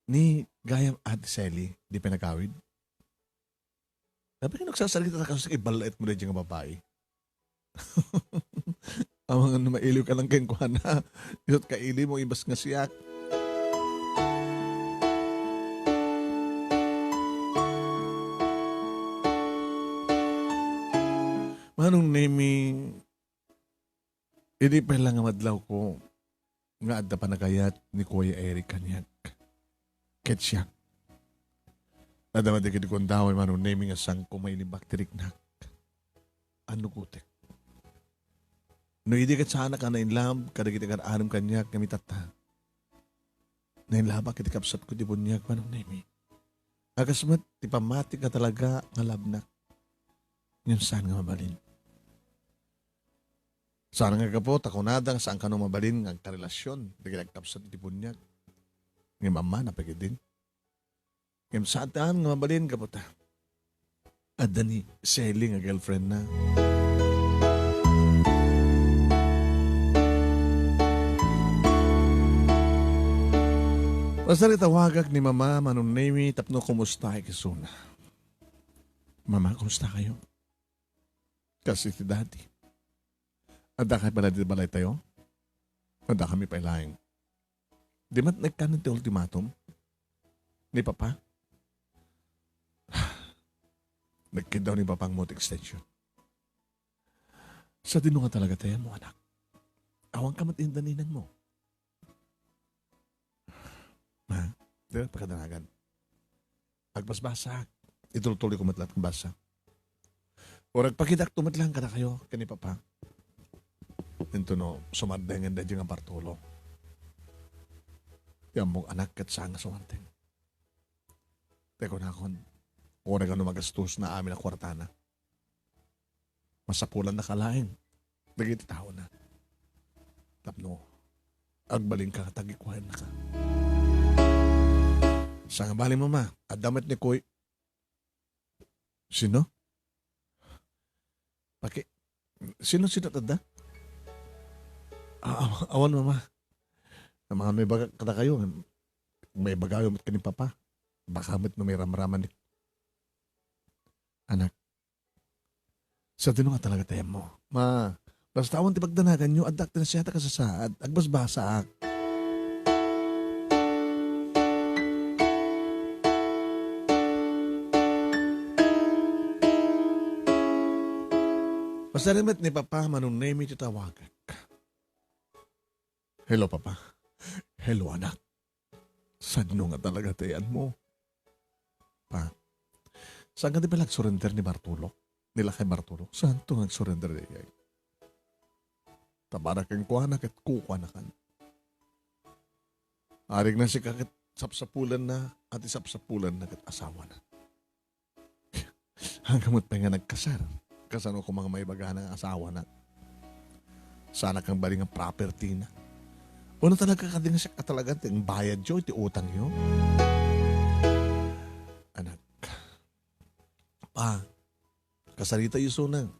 Ni gayam, Ate Selly, di pay nagawid? Apay, no agsasarita ta, kastoy, iballaetmo daydiay nga babai. Amangan no mailiwka lang kenkuana. Isu't kailimo, imbes nga siak. Manong Nemy, idi pay la nga madlawko nga adda panagayat ni Kuya Eric kaniak. Ket siak, adda met dagiti gundaway, Manong Nemy, nga saanko mailibak ti riknak. Annukotek. No idi ket saanak a nainlab kadagiti agar-anem kaniak nga mitatta, nainlabak iti kabsatko ti buniag, Manong Nemy. A kas met ti pammatik nga talaga nga labnak. Ngem saan nga mabalin. Saan nga gapu ta kunada nga saan kano mabalin nga agkarelasion dagiti agkabsat iti buniag. Ngem ammana pay ketdin. Ngem saan nga mabalin gapu ta adda ni Selly nga girlfriendna. Basta ritawagak ni Mama, Manong Nemy, tapno kumustaek isuna. Mama, kumusta kayo? Kasi ti Daddy. Adda kay pala di balay tayo? Adda kami pay laeng. Di met nagkanan ti ultimatum ni Papa? Nagkiddaw ni Papa ang mood extension. Sadino nga talaga tayo mo, anak? Awan ka met indaninang mo. Ha? Di ba, pakadanagan? Agbasbasak. Itultuloy ko met laeng ti basa. Or agpakidakto met laeng kadakayo, ken ni Papa. Intono, sumardengen daydiay nga Bartolo. Ti ammok, anak, ket saan nga sumarden. Ti kunakon, uray no magastos na amin a kuartana. Masapulannaka laeng dagiti taona tapno agbalinka nga tagikuayannaka. Sangabali, Mama, adda met ni Kuy. Sino? Paki-, sino, sino adda? Ah, aw-, awan, Mama. Amangan maibagak kadakayo. Maibagayo met ken ni Papa. Baka met no may ramraman ni, anak. Sadino nga talaga ti ayanmo? Ma, basta awan ti pagdanaganyo, addak ti nasiatak a sasaad. Agbasbasaak. Masaramet ni Papa, Manong Nemi ti tawagak. Hello, Papa. Hello, anak. Sadino nga talaga ti ayanmo? Pa, saan nga di pala agsurrender ni Bartolo? Ni lakay Bartolo? Saanto nga agsurrender daydiay? Ta para kenkuana ket kukuanakan. Arigna sika ket sapsapulanna, a ti sapsapulanna ket asawana. Hanggang met pay nga nagkasar. Kasano koma nga maibagana nga asawana? Saanak nga bali nga property na. Uno talaga kadi nga siak a talaga ti bayadyo iti utangyo? Anak. Pa, kasarita isuna.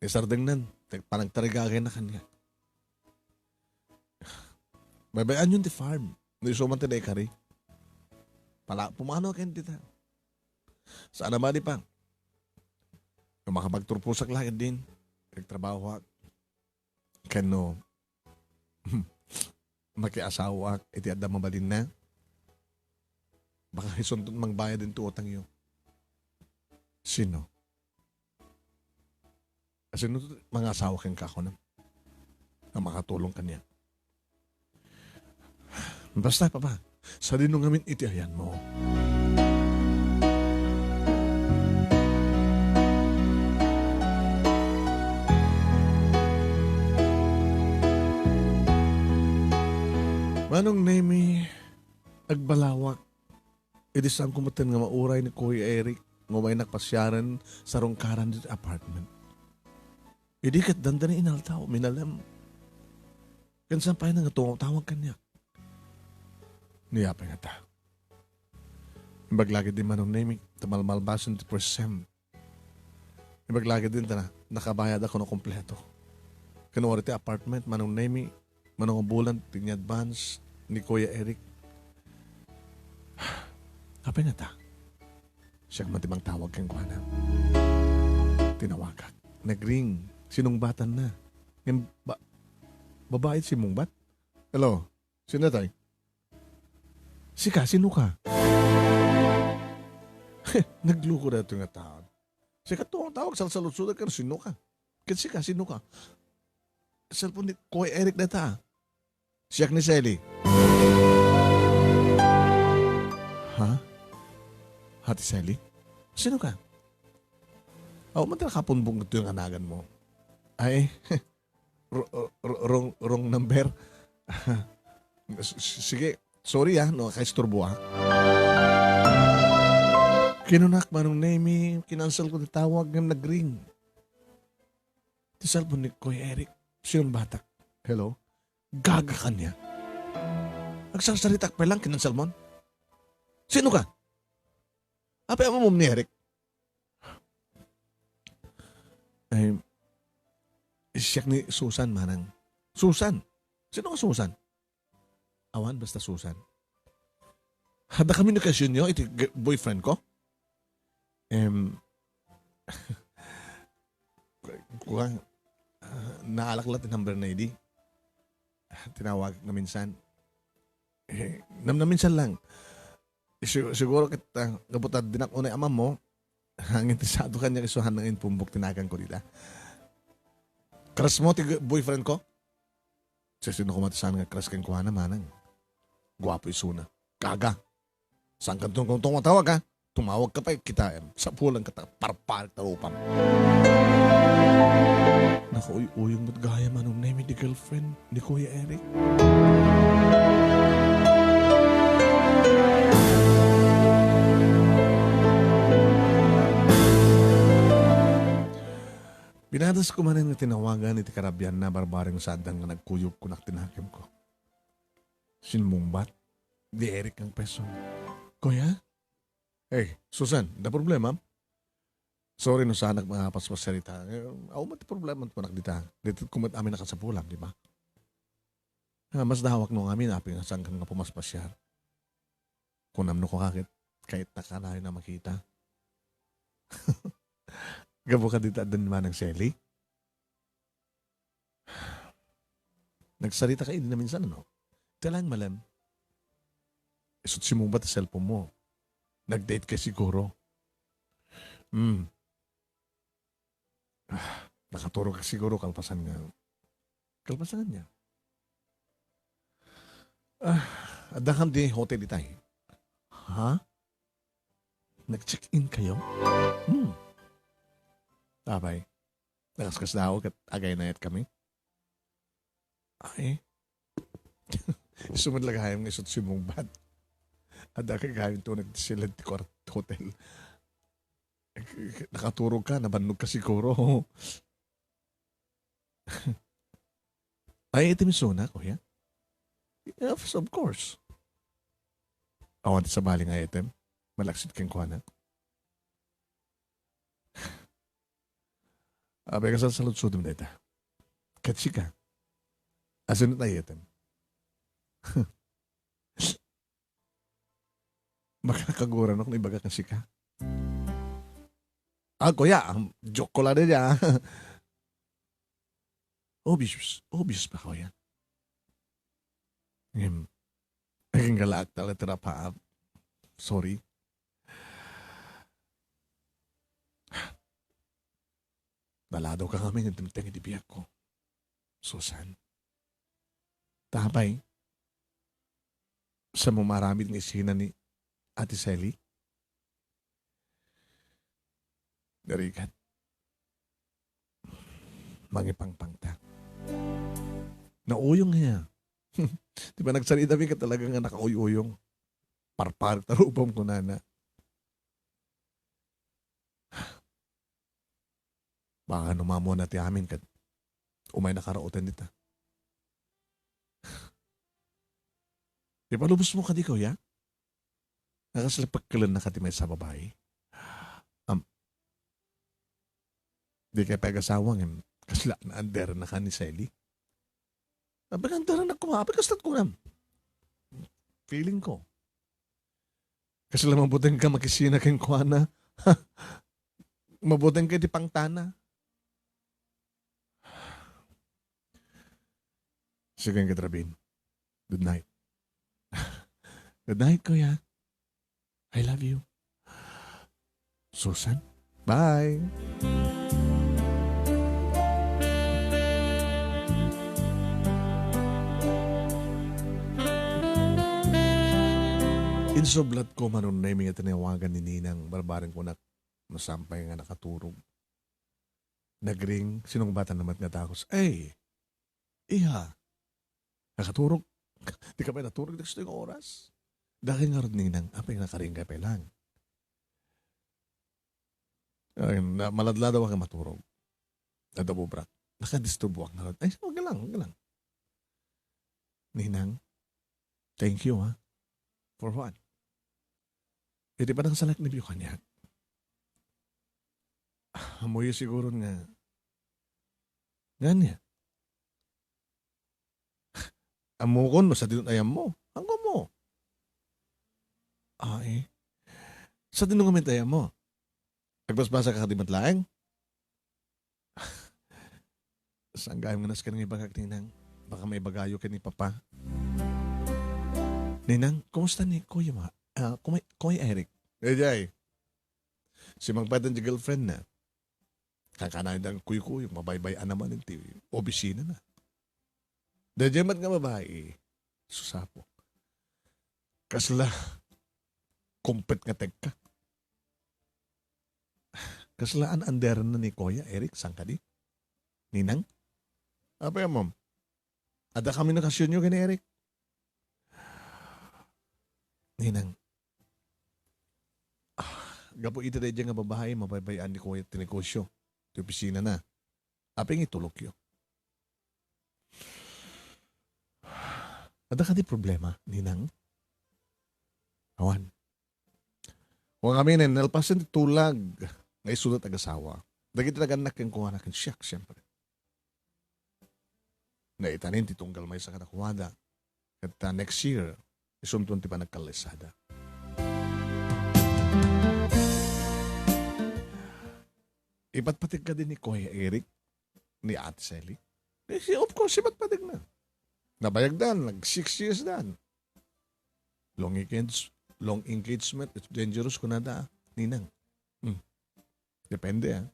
Isardengnan, ti panagtarigagayna kaniak. Baybay-anyon ti farm. No isu man ti naikari. Pala, pumano ken dita? Saan a madi pa? No makapagturposak la ket din, agtrabahoak. Ken no makiasawaak iti adda mabalinna, baka isunto ti mangbayad iti utangyo. Sino? Sino ti mangasawa kenka, kunam? Nga makatulong kaniak. Basta, Papa, sadino ngamin iti ayanmo? Manong Nemi, agbalawak. Idi saanko metten nga mauray ni Kuya Eric nga umaynak pasiaren sa rungkaran ditoy apartment. Idi ket dandani inaldaw, minalem. Ken saan pay nga tumawag kaniak. Ni apay ngata? Imbag la ketdi, Manong Nemi, ta malmalbasen ti first sem. Imbag la ketdi ta nakabayad ako no kompleto. Ken uray ti apartment, Manong Nemi, mano nga bulan ti ni-advance ni Kuya Eric. Apay ngata? Siak man ti mangtawag kenkuana. Tinawagak. Nagring. Sinungbatanna. Ngem ba-, babai ti simmungbat? Hello? Sino tay? Sika, sino ka? Nagluko daytoy nga tao. Sika ti tumawag, salsalutsodak ken sino ka? Ket sika, sino ka? Cellphone ni Kuya Eric dayta. Siak ni Selly. Ha? Ate Selly? Sino ka? Aw, man ti nakapunbong ito yung anagan mo. Ay, ro-, ro-, wrong, wrong number. S-, s-, sige, sorry ah, no, kaisturbo ah. Kinunak, Manong Nemi, kinansel ko ti tawag ngem nagring. Ti cellphone ni Kuya Eric, sinungbatak. Hello? Gaga kaniak. Agsarsaritak pay lang, kinansel mon. Sino ka? Apay ammom ni Eric? Ay, siak ni Susan, manang. Susan? Sino nga Susan? Awan, basta Susan. Adda komunikasionyo iti g-, boyfriend ko? Em, kuwan, ah, naalak la ti number na idi. Tinawag na minsan. Eh, nam-, naminsan lang. Si-, siguro ket, ah, gapu ta dinak unay ammo, nangin ti sado kaniak isu, han nangin pumbok ti nagan ko dita. Crush mo ti g-, boyfriend ko? Sisino koma ti saan nga crush kenkuana, manang? Guapo isuna. Gaga. Saan ka tungtong matawag, ha? Tumawag ka pay, kitaem. Sapulan ka ta, parparik ta rupam. Nakauyuyong met gayam, Manong Nemi, ti girlfriend ni Kuya Eric. Dadas ko manen nga tinawagan iti karabianna, barbareng sa addan nga nagkuyog kunak ti nakemko. Simmungbat, di Eric ang peso. Kuya? Hey, Susan, da problema? Sorry no saanak nga paspasarita. Eh, awan ti problema kunak dita. Dito kumat amin nakasapulam, di ba? Ah, mas dawak no amin, apay nga saan ka nga pumaspasiar. Kunam no kakit, kahit nakanayon na makita. Gapu ka dita addan manang Sally? Nagsarita ka idi na minsan, ano? Ita lang, malem. Isut simmungbat ti cellphone mo. Nag-date ka siguro. Hmm. Ah, nakaturog ka siguro kalpasan nga. Kalpasan nga. Ah, adda kam di hotel itay. Ha? Nag-check-in kayo? Hmm. Apay. Nakaskasdaaw ket agaynayat kami. Ay. Isu met la gayam nga isut simmungbat. Adda ka gayam to nagsilad ti kuart-, hotel. Nakaturog ka, nabannog ka siguro. Ay, item isuna, kuya? Yes, of course. Awan ti sabali nga item. Malaksid kenkuana. Apay, kasla saludsodem dayta? Ket sika? Asin ti item? Makakaguran ako nga ibaga ken sika. Ah, kuya, um, joke ko lang din, ah. Obvious. Obvious pa, kuya. Ngem, naging galaak talaga ti rapaap. Sorry. Naladaw ka ngamin nga dimteng iti biag ko. Susan. Tapay, sa mo maramid nga isina ni Ate Sally? Narigat. Mangipangpang ta. Nauyong niya. Di ba nagsarita mi ka talaga nga nakauyuyong? Parparit a rubam ko, nana. Baka no mamuan na ti amin ket umay nakaraoten dita. Ipalubos mo kadi, kuya? Nakasla pagkalan na kadi may sa babae? Am, di kay pag-asawa ngem kasla na-under na ka ni Sally? Apay, under na kuma. Apay, kaslat kunam. Feeling ko. Kasla mabuteng ka makisina kenkuana. Mabuteng ka iti pangtana. Sige, Katrabin. Good night. Good night, kuya. I love you. Susan, bye. Insublat ko, manunay mi nga tinawagan ni Ninang, barbareng kunak, masampay nga nakaturog. Nagring, sinungbatan na met nga dakes. Ay, iha, nakaturog. Di ka pay naturog dagitoy nga oras? Dakay ngarud, Ninang, apay nakaring ka pay lang? Ay, na, maladladaw ka maturog. Adda bubrak. Nakadisturbo ka ngarud. Ay, wag lang, wag lang. Ninang, thank you, ha. For what? Iti panangsalaknibyo kaniak. Ammoyo siguro nga, nga ania? Ammokon no sadino ti ayammo. Anggo mo. Ay. Sadino ngamin ti ayammo? Agbasbasa ka kadi met laeng? Saan gayam nga nasken nga ibagak, Ninang? Baka maibagayo ken ni Papa. Ninang, kumusta ni Kuya Ma-, ah, Kuya, Kuya Eric? Eh, jay. Simmangpet ti girlfriend na. Kankanayon da nga kuykuyog, mabaybay-an na manen ti opisina na. Daydiay met nga babai, susapo. Kasla kumpet nga tekka. Kasla an-underenna ni Kuya Eric, saan kadi? Ninang? Apay, ma'am. Adda kami nga kasyonyo ken ni Eric. Ninang. Ah, gapu iti daydiay nga babai, mabaybay-an ni Kuya ti negosyo. Ti opisina na. Apay nga itulokyo? Adda kadi problema, ninang? Awan. Kung amin, nalpasen ti tulag nga isu ti agasawa. Dagiti nagannak kenkuana ken siak, siempre. Naitanin ti tunggal maysa kadakuada. Ket, ah, next year, isunton ti panagkallaysada. Ipatpateg kadi ni Kuya Eric ni Ate Sally? Eh, si-, of course, ipatpateg na. Nabayag dan, nag six years dan. Long engage-, long engagement, it's dangerous, kunada, ninang. Hmm. Depende, ah.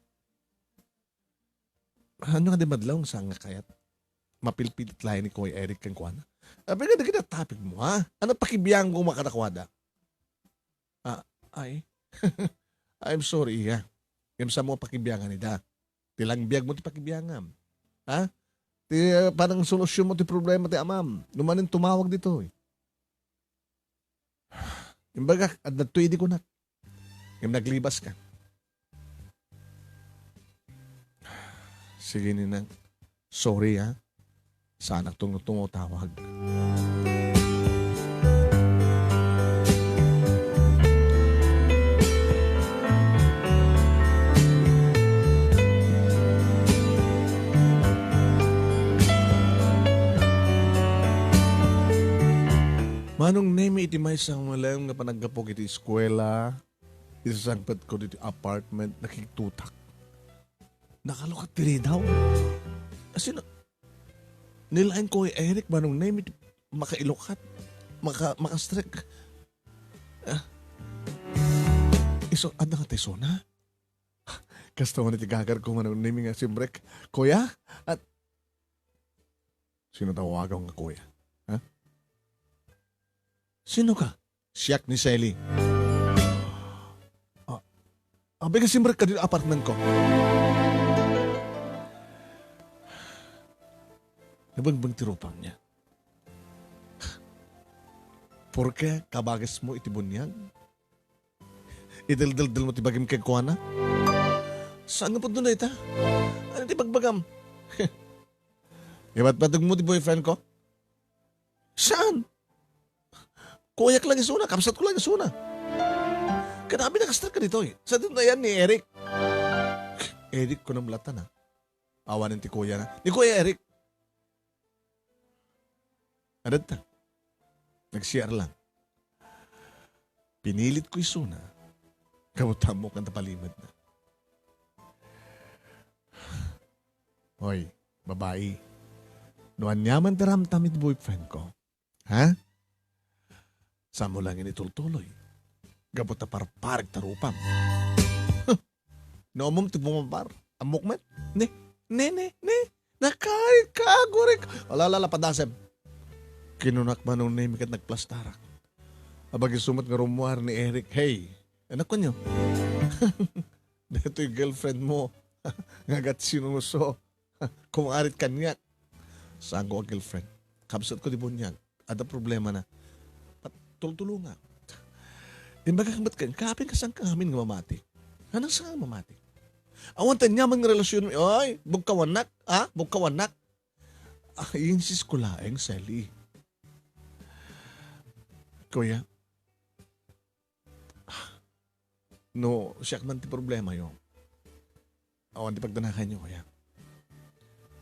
Ano nga di madlaw, saan nga kayat? Mapilpilit laeng ni Kuya Eric kenkuana. Abi nga, dagiti topic mo, ha? Ano pakibiangan mo kadakuada? Ah, ay. I'm sorry, iya. Ngem saan mo pakibiangan ida? Ti langbiag mo ti pakibiangam. Ha? Ti, ah, panangsolusyon mo ti problema ti amam. No manen tumawag ditoy. Imbaga, adda to idi kunak. Ngem naglibas ka. Sige, ninang. Sorry, ha. Saanak tungo-tungo tawag. Manong Nemi, iti maysa nga malem nga panaggapu iti eskuela, isasangpetko ditoy apartment, nakigtutak. Nakalukat ti ridaw. Asino, ni laeng Kuya Eric, Manong Nemi, ti makailukat, maka-, makastrek. Ah. Isu, adda nga ti isuna? Kasta man iti gagarko, Manong Nemi, nga simrek. Kuya? At sino tawagaw nga kuya? Ha? Sino ka? Siak ni Sally. Ah, abi nga simrek ka ditoy apartment ko. Nabengbeng ti rupam niya. Porke kabages mo iti buniag? Ideldeldel mo ti bagim kenkuana? Saan nga pudno dayta? Ano ti bagbagam? Ipatpateg mo ti boyfriend ko? Saan? Kuyak lang isuna, kabsat ko lang isuna. Kanabi nakastar ka ditoy. Sa dito na yan ni Eric. Eric ko nang latan, ha? Awanen ti kuya na. Ni Kuya Eric. Adatta. Nag-C R lang. Pinilit ko isuna. Kabutang mo kanta palimedna. Hoy, babai. No aniaman ti ramtam iti boyfriend ko. Ha? Saan mo lang ini tultuloy? Gapu ta parparik ta rupam. Huh! No, ammom ti bumabbar. Ammok met. Ne, ne, ne, ne. Nakay ka, gurek. Ala, ala, ala, padasem. Kinunak Manong Nemi ket nagplastarak. Abagi sumat nga rummuar ni Eric. Hey, anak ko nyo. Detoy girlfriend mo. Nga gat sinuso. Kumarit kaniak. Saan ko a girlfriend? Kabsat ko di buniag. Adda problema na. Pat-, tultulongak. Imbagak met ken, kaapin ka saan ka amin nga mamati? Anang saan nga mamati? Awan ta aniaman nga relasyon mi. Ay, bugkawannak. Ha? Bugkawannak. Ah, insis ko laeng, Sally. Kuya, no, siak man ti problema yo. Awan ti pagdanagan yo, kuya.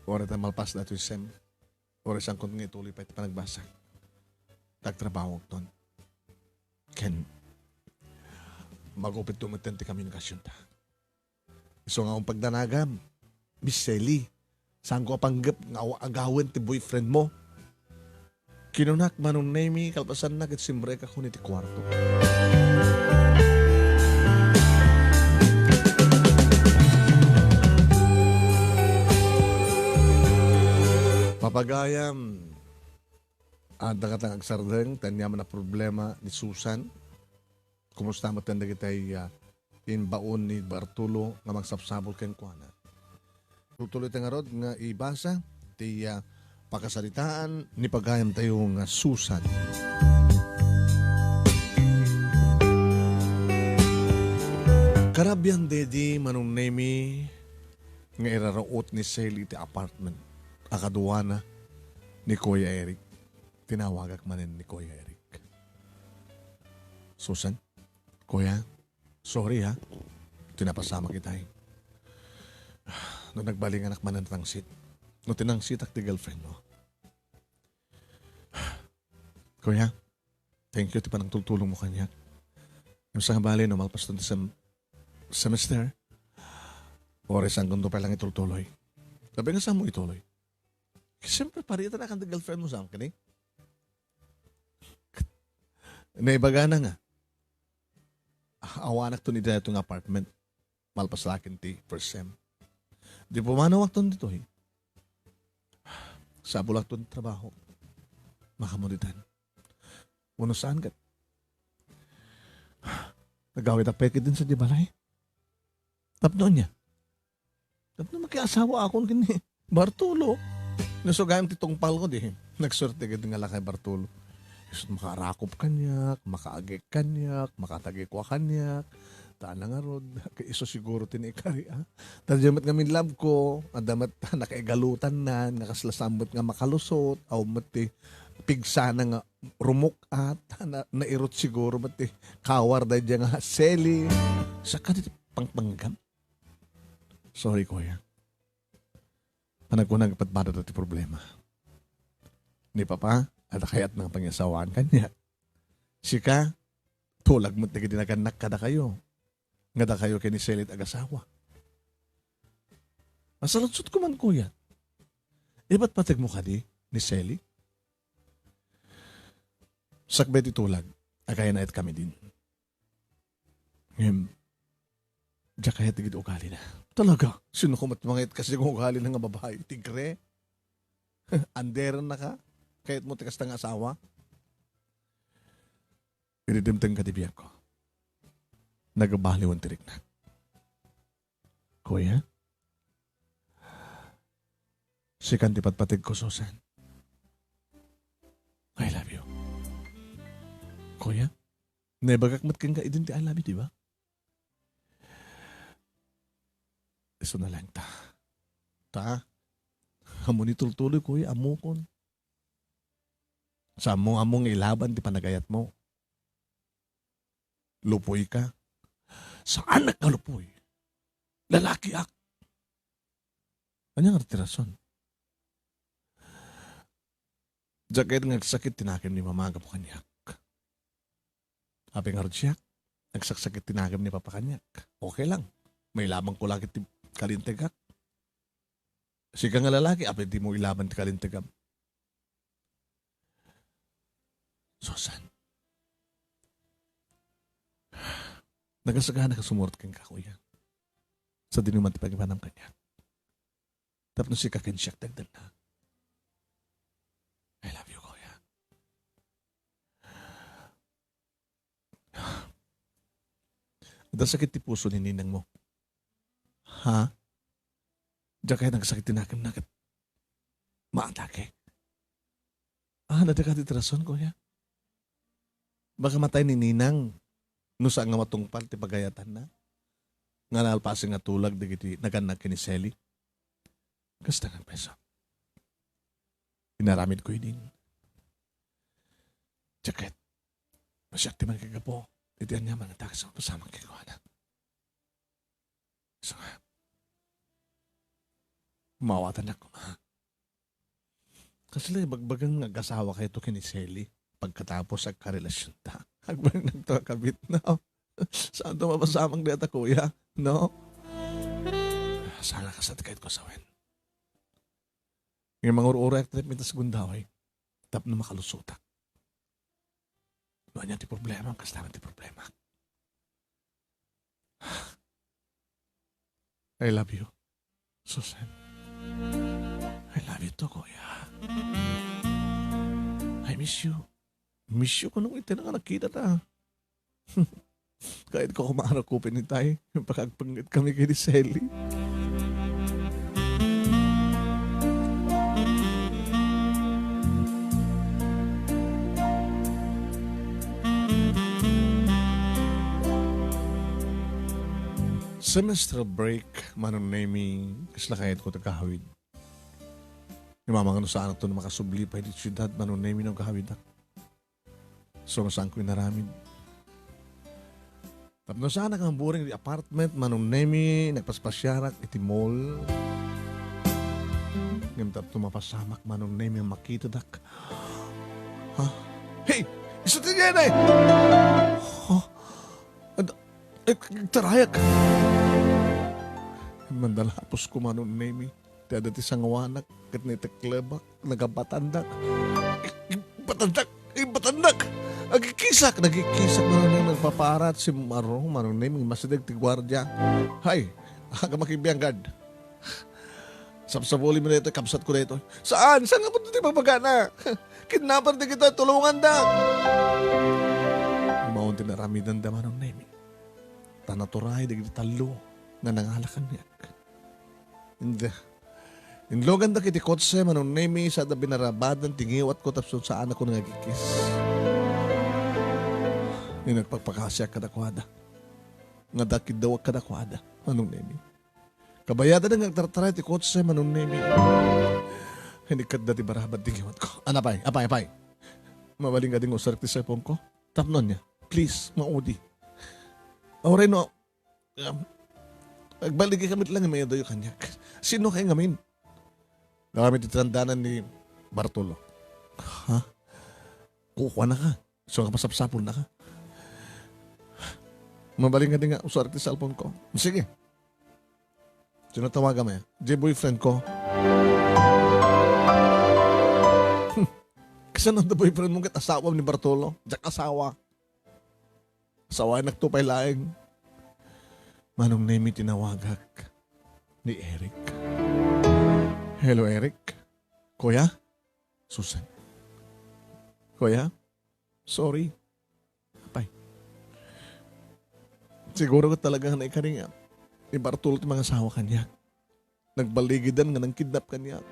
Uray ta malpas datoy sem. Uray saankon nga ituloy pay ti panagbasa. Tagtrabaho akton. Ken, magupit to metten ti komunikasion ta. Isu nga awan pagdanagam, Miss Sally, saan ko a panggep nga aw-, agawen ti boyfriend mo? Kinunak Manong Nemi, kalpasanna ket simrek ako iti kuarto. Papagayam, adda katang agsardeng, ti aniaman a problema ni Susan. Kumusta met dagitay, ah, imbaon ni Bartolo nga mangsapsabol kenkuana? Tutuloy ta ngarud nga ibasa ti, ah, pakasaritaan ni pagayamtayo nga Susan. Karabian dedi, Manong Nemi, nga iraruot ni Sally ti apartment a kaduana ni Kuya Eric. Tinawagak manen ni Kuya Eric. "Susan, Kuya, sorry ha. Ti napasamak itay. No nagbalinganak manen tangsit. No tinangsitak ti girlfriend mo." "Kuya, thank you ti panangtultulong mo kaniak. Ngem saan nga bale no malpaston ti sem-, semester, oresankonto pay lang itultuloy." "Apay nga saanmo ituloy?" "Siyempre, paritan akan ti girlfriend mo sa akin eh." Naibagana nga, awanakton iti daytoy nga apartment. Malpas la ken ti first sem. Di pumanawakton ditoy. Sabulakton trabaho. Makamuditan. Wenno saan ket. Nagawidak pay ketdin sadiay balay. Tapno ania? Tapno makiasawaakon ken ni Bartolo. No sugayam ti tungpalko, di nagsuerte ketdin nga lakay Bartolo. Isu makaarakop kaniak, makaagik kaniak, makatagikua kaniak. Ta ngarud, isu siguro ti naikari, a. Ta diay met ngamin labko, adda met nakaigalutanna, nga kasla saan met nga makalusot, awan met ti pigsana nga rumuk-at, na, nairut siguro met ti kawar daydiay nga Sally. Saka ti pangpanggam. Sorry, kuya. Panagkunak, padpadada ti problema. Ni Papa, adda kayatna nga pangiasawaan kaniak. Sika, tulag met dagiti nagannak kadakayo. Nga dakayo ken ni Sally ti agasawa. Masaludsodko man, kuya. Ipatpategmo kadi ni Sally? Sakbay ti tulag, agayanaetkami din. Ngem, diak kayat dagiti ugalina. Talaga, sino koma ti mangayat kasdi nga ugalina nga babai? Tigre? Anderenna ka? Kayatmo ti kasta nga asawa? Idi dimtengka ti biagko, nagbaliwen ti riknak. Kuya? Sikan ti patpategko, Susan. I love you. Kuya? Naibagak met kenka idin ti I love you, di ba? Isuna laeng ta. Ta? Ammom ni tultuloy, kuya, ammokon. Saanmo nga ammok nga ilaban ti panagayatmo. Lupoyka. Saanak nga lupoy. Lalakiak. Ania ngarud ti rason? Diak kayat nga agsakit ti nakem ni Mama gapu kaniak. Apay ngarud siak? Agsaksakit ti nakem ni Papa kaniak. Okay lang. Mailabanko la ket ti kalintegak. Sika nga lalaki, apay dimo ilaban ti kalintegam? Susan. Nagasagana nga sumurot kenka, kuya. Sadino man ti pangipanam kaniak. Tapno sika ken siak ti agdannak. I love you, kuya. Adda sakit ti puso ni ninangmo. Ha? Diak kayat nga agsakit ti nakemna ket maatake. Ah, adda kadi ti rason, kuya? Baka matay ni ninang no saan nga matungpal ti pagayatanna. Nga nalpasen nga tulag dagiti nagannak ken ni Sally. Kasta nga preso. Inaramidko idin. Diak kayat. Siak ti manggapu iti aniaman nga dakes nga pasamak kenkuana. Isu nga, maawatannak koma. Kasla ibagbagam nga agasawakayto ken ni Sally pagkatapos agkarelasionta. Agbalinakto a kabit, no? Saanto mapasamak dayta, kuya, no? Saan a kasla ti kayatko a sawen. Ngem mangur-urayak ti mintas gundaway tapno makalusotak. No ania ti problema, kasta met ti problema. I love you, Susan. I love you too, kuya. I miss you. Miss you kuno iti nga nakita ta. Kayatko koma a rakupen itay, pakaagpengnged kami ken ni Sally. Semester break, Manong Nemi, kasla kayatko ti agkahawid. Ni Mama, no saanakto makasubli pay iti siudad, Manong Nemi, no agkahawidak. So, no saanko inaramid. Tapno saanak nga buring iti apartment, Manong Nemi, nagpaspasiarak iti mall. Ngem tapno mapasamak, Manong Nemi, makitadak. Ha? Hey! Isu ti diay, eh! Ha? Ad-, eh, tarayak! Mandalapos ko, Manong Nemi. Ti adda ti sangawanak, ket naitekleak, nagabatandak. Ibatandak! Ibatandak! Agikisak! Nagikisak, Manong Nemi, nagpaparat, simmaro, Manong Nemi, masideg ti guardia. Hay! Aga makibiang guard. Sapsapulem daytoy, kabsatko daytoy. Saan? Saan nga pudno ti babagana? Kidnapper dagitoy, tulongandak! Mao ti naramidanda, Manong Nemi. Ta naturay dagiti tallo nga nangala kaniak. Inda. Inlugandak iti kotse, Manong Nemi, sada binarabadan ti ngiwatko tapno saanakon nga agikis. Ni nagpakpakasiak kadakuada. Nga dakidawak kadakuada, Manong Nemi. Kabayatan nga agtartaray ti kotse, Manong Nemi. Inikatda ti barabad ti ngiwatko. Ana pay, apay, apay. Mabalin kadi nga usarek ti cellphone ko? Tapno ania? Please, maudi. Uray no, um, agbaligi kami lang nga mayadayo kaniak. Sino kay ngamin? Nakami ti tandanan ni Bartolo. Ha? Kukuana ka? So, nga pasapsapul na ka? Mabalin kadi nga usarek ti cellphone ko. Sige. Sino tawagam, eh? Di boyfriend ko. Kasano ti boyfriend mo ket asawam ni Bartolo? Diak asawa. Asawanak to pay laeng. Manong Nemi, tinawagak ni Eric. Hello, Eric. Kuya? Susan. Kuya? Sorry. Apay. Siguro ket talaga nga naikari nga ni Bartolo ti mangasawa kaniak. Nagbaligidan nga nangkidnap kaniak.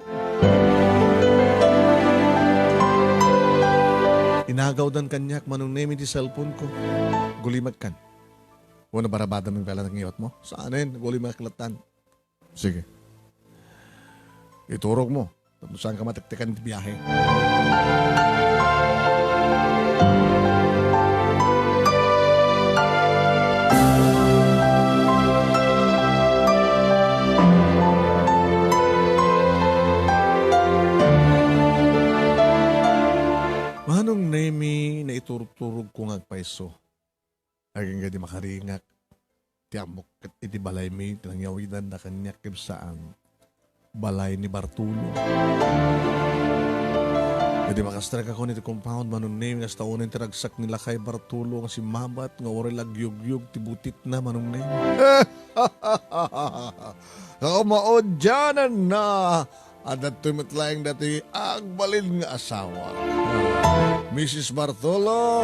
Inagawdan kaniak, Manong Nemi, ti cellphone ko. Gulimek kan. Wenno barabadam nga ngiwatmo? Saanen, gulimek lattan. Sige. Iturogmo. Tapno saanka matektekan iti biahe. Manong Nemi, naiturturogko nga agpayso. Agingga di makaringak ti ammok ket iti balaymi ti nangyawidanda kaniak ket saan balay ni Bartolo. Idi makastrek ako iti compound, Manong Nemi, kasta unen ti ragsak ni lakay Bartolo nga simmabat nga uray la agyugyug ti butitna, Manong Nemi. Kaumaudiananna! Adda toy met laeng datoy agbalin nga asawa. Missus Bartolo,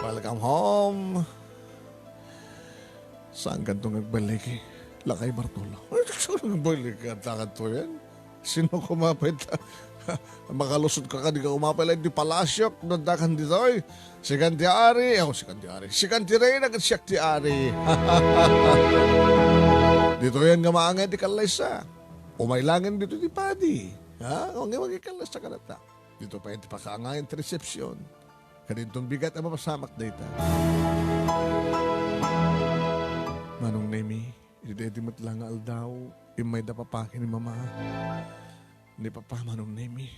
welcome home. Saan kanto nga agbaligi, lakay Bartolo? Saan nga agbaligi, adda kanto yan? Sino kumapay ta? Makalusot ka kadi ka kumapay laeng ti palasiok, no adda kan ditoy. Sikan ti ari, oh, sikan ti ari. Sikan ti reyna, ket siak ti ari. Ditoy yan nga maangay ti kallaysa. Umay laeng ditoy ti padi. Ha? Ang iwag ikallas sa kanata. Dito pa ti pakaangayan ti resepsyon. Kadinton bigat a mapasamak dayta. Manong Nemi, iti daydi met la nga aldaw, immayda papa ken ni mama. Ni papa, Manong Nemi.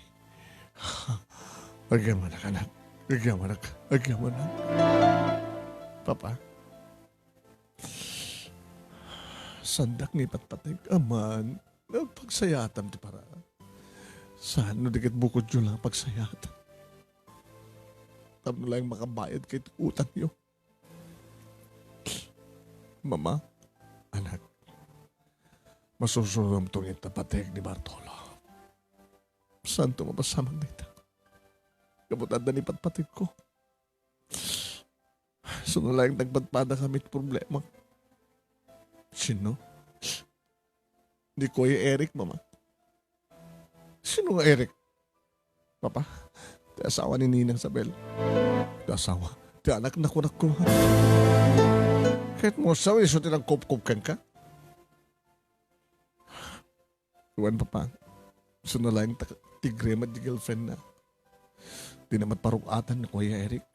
Agyamanak, anak. Agyamanak. Agyamanak. Papa, saandak nga ipatpateg, aman, nagpagsayaatam ti para. Saan no di ket bukodyo la nga pagsayaatam? Tapno laeng makabayad ket utangyo. Mama, anak, masusuroamto nga ipatpateg ni Bartolo. Saanto mapasamak dayta? Gapu ta adda ni patpategko. Sino laeng nagpadpadakami ti problema? Sino? Ni Kuya Eric, Mama. Sino nga Eric? Papa, ti asawa ni Ninang Isabel. Ti asawa. Ti anak na kunak ko. Ket mo sa isu ti nagkupkup kenka? Wen, Papa. Isu na laeng ta tigre met ti girlfriend na. Di na met parug-atan ni Kuya Eric.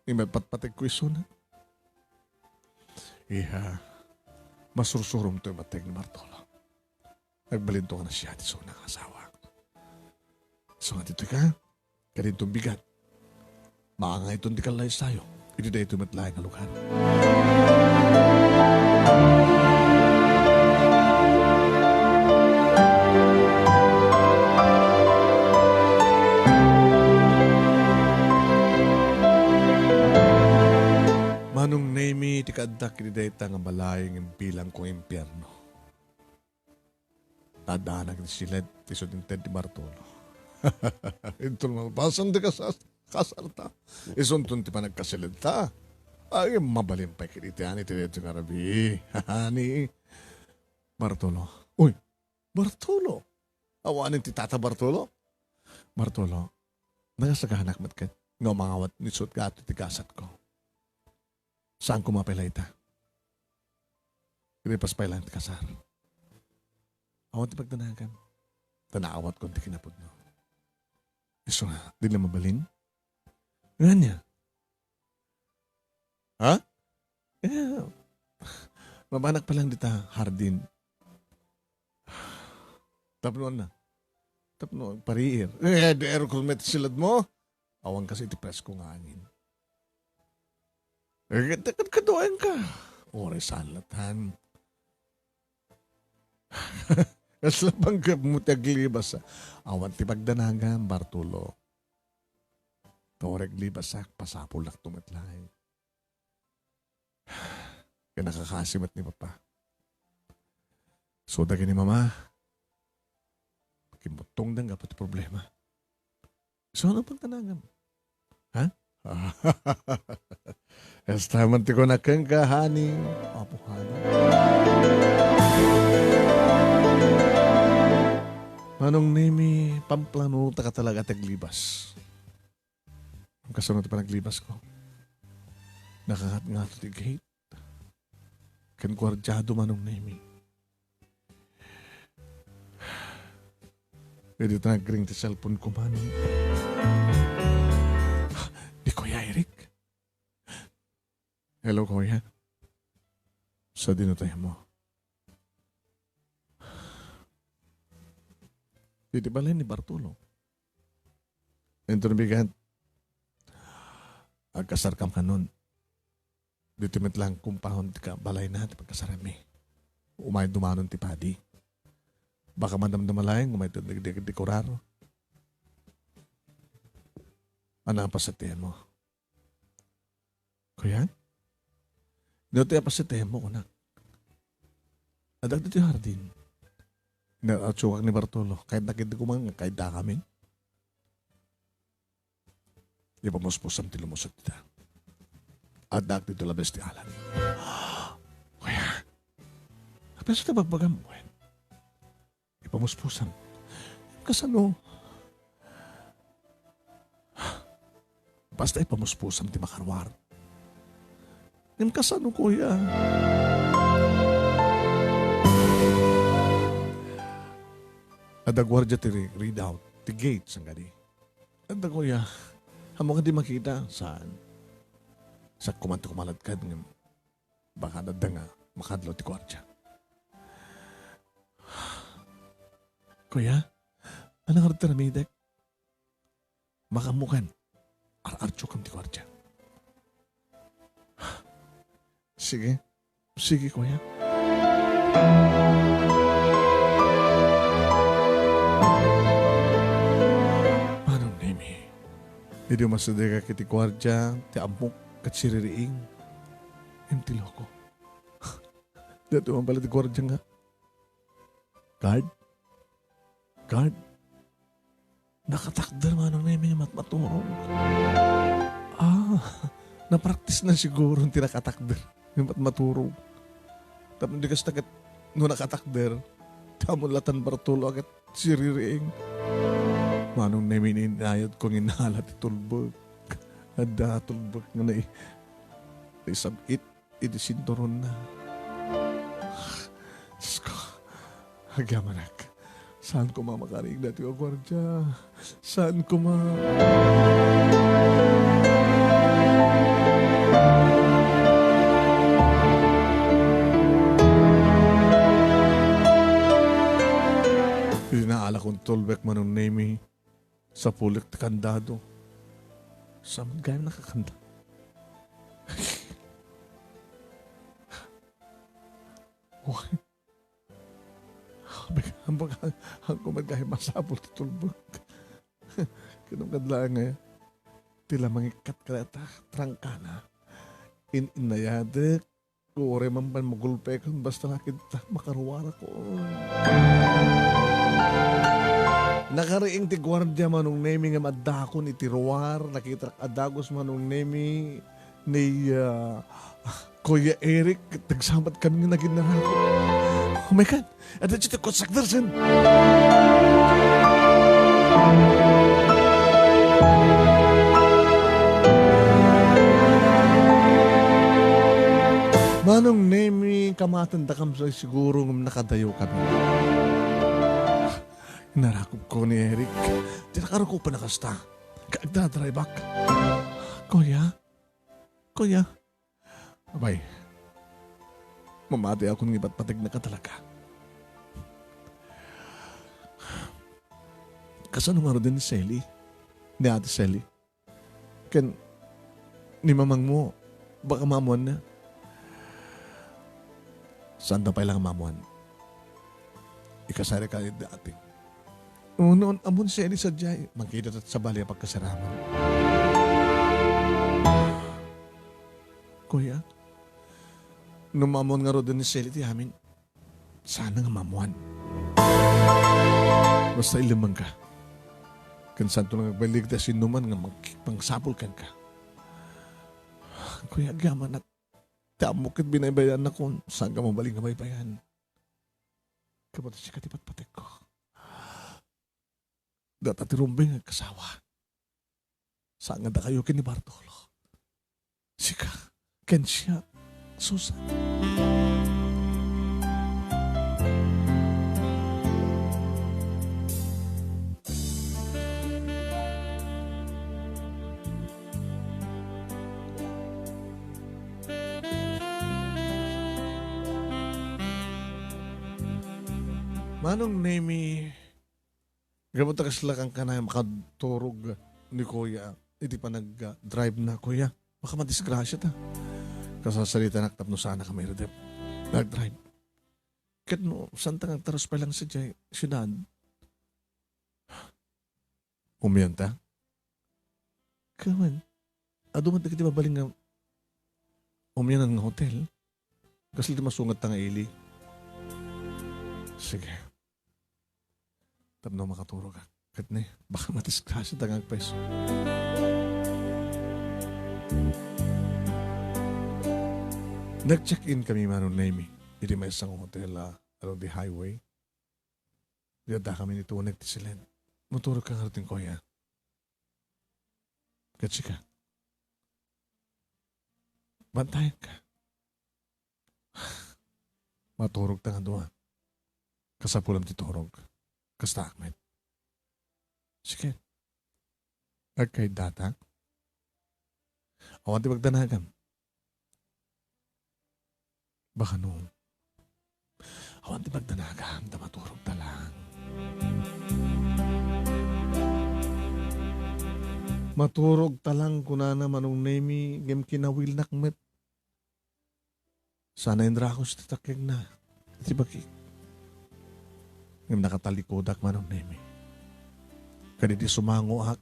Ni mapatpategko isuna. Iha, masursurom toy mateg ni Bartolo. Agbalinto nga nasia ti isuna nga asawa. Isu nga ditoy ka, kadinton bigat. Maangayton ti kallaysayo iti daytoy met laeng a lugar. Manong Nemi, ti kaaddak iti dayta nga balay nga imbilangko nga impierno. Tadaanak ti siled ti isu ti inted ti Bartolo. Inton malpasen ti kasas-, kasarta, isunton ti panagkasiled ta. Ay, mabalin pay ket iti ani ti daytoy nga rabii. Ani, Bartolo. Uy, Bartolo! Awanen ti tata Bartolo? Bartolo, nagasaganak met ket nga umangawat ni sut gato ti gasatko. Saan koma pay layta? Ripas pay laeng ti kasar. Awan ti pagdanagam. Ta naawatkon ti kinapudno. Isu nga, di la mabalin? Ngania? Ha? Eh, mabanak pa lang dita, hardin. Tapno na. Tapno, pariir. Eh, di erok met silad mo. Awan kasi iti presko nga angin. Eh, kad-, kad-, kaduayan ka. Oray saan latan. Kasla panggap mo ti aglibas, ah. Awan ti pagdanagam, Bartolo. Ta oray aglibasak, pasapulak to met laeng. Ket nakakasi met ni Papa. So, dagiti mama, kimmuttongda gapu ti problema. So, ano pagdanagam? Ha? Esta man ti kunak kenka, honey. Apo, honey. Manong Nemi, pamplano ta ka talaga ti aglibas. Kasano ti panaglibasko? Nakangatngato ti gate. Ken guardiado, Manong Nemi. Idi ta nagring ti cellphone ko, Manong. Ni Kuya Eric. Hello, Kuya. Sadino tayo mo? Iti balay ni Bartolo. Inton bigat, agkasarkam kanon. Ditoy met lang compound ti ka-, balayna ti pagkasarami. Umay dumanon ti padi. Baka madamdama laeng, umay ti dagdagdikorar. Ano ang pasatian mo? Kuya? Dito ti apasitemo, kunak. Adda ditoy hardin. Naatsukak ni Bartolo. Kahit nakita ko man, kahit da kami. Ipamuspusam ti lumusot dita. Adda dito labes ti alan. Kuya, apesa ti bagbagam, wen? Ipamuspusam. Kasano? Basta ipamuspusam ti makaruar. Ngem kasano, kuya? Adda guardia ti re-, readout, ti gate, sangkadi. Adda, kuya. Ammok a di makita, saan? Sakkuman ti kumaladkad, ngem baka adda nga makadlaw ti guardia. Kuya, ano nga ti ramidek? Makaammokan. Ar-artiokam ti guardia. Sige. Sige, kuya. Manong Nemi, idi umasidegak iti guardia, ti ammok ket siririing. Ngem ti loko. Daytoy man pala ti guardia nga, "Guard? Guard? Nakatakder, Manong Nemi, nga matmaturog." Ah, napraktisna siguro ti nakatakder nga matmaturog. Tapno di kasta ket no nakatakder, damo la tan Bartolo a ket siririing. Manong Nemi, inayatko nga inala ti tulbek. Adda tulbek nga nai-, naisab-it. iti sinturonna. Diosko, agyamanak. Saan koma makariing daytoy a guardia. Saan koma. Iti naalakon tulbek, Manong Nemi, sapulek ti kandado. Saan gayam nakakanda? Uy. Abe, abe, abe, abe, met gayam masapul ti tulbek. Kinungkad laeng nga ti la mangikkat kadata, trangkana. In-innayadek, uray man pay magulpekon, basta la ket makaruarakon. Nakariing ti guardia, Manong Nemi, ngem addakon iti ruar, nakitak a dagus, Manong Nemi, ni, ah, Kuya Eric, ket nagsabat kami nga nagin narakop. Oh my God! Adda ti kutsakdersen. Manong Nemi, kamatendakam siguro ngem nakadayo kami. Narakopko ni Eric. Ti nakarukopen a kasta. Ka-, agdadrive-ak. Kuya? Kuya? Abay, mamatiakon nga ipatpategnak a talaga. Kasano ngaruden ni Selly? Ni Ate Selly? Ken ni mamangmo, baka maammoanna? Saanda pay la nga maammoan. Ikasarek iti atik. Uno, ammon si Ellie sadiay. Mangkita tayo sa balay a pagkasaraman. Kuya, no maammoan ngaruden ni Selly ti amin, saan nga maammoan. Basta ilemmengka. Ken saanto nga agbalin ti sinuman nga mag-, mangsapul kenka. Kuya, agyamanak. Ti ammok ket binaybayanakon, saanka mabalin nga baybay-an. Ket sika ti patpatekko. Data ti rumbeng nga agkasawa. Saan nga dakayo ken ni Bartolo. Sika, ken siak, Susan. Manong Nemi, gapu ta kasla kankana makaturog ni Kuya iti panag-drive na, Kuya. Baka madisgrasya ta. Kasasaritanak tapno saanka mairidep. Nag-drive. Ket no, saanta nga agtaros pay lang sadiay siudad. Umian ta? Kaman, adu man dagiti mabalin nga umianan nga hotel. Kasla ti masungatta nga ili. Sige. Tapno makaturogak. Ket ni, baka madisgrasya ta nga agpayso. Nag-check-in kami, Manong Nemi, iti maysa nga hotel, ah, along the highway. Di adda kami ni Tunek ti silen. Maturog ka ngarud, Kuya. Ket sika. Bantayan ka. Maturog ta nga dua. Kasapulam ti turog. Kasta, Ahmed. Sige. Agkay data. Awan ti pagdanagam. Baka no. Awan ti pagdanagam, ta maturog ta lang. Maturog ta lang, kunana Manong Nemi, ngem kinawilnak met. Sana inrakos ti takekna iti bakik. Ngem nakatalikudak, Manong Nemi. Kadidi sumangoak.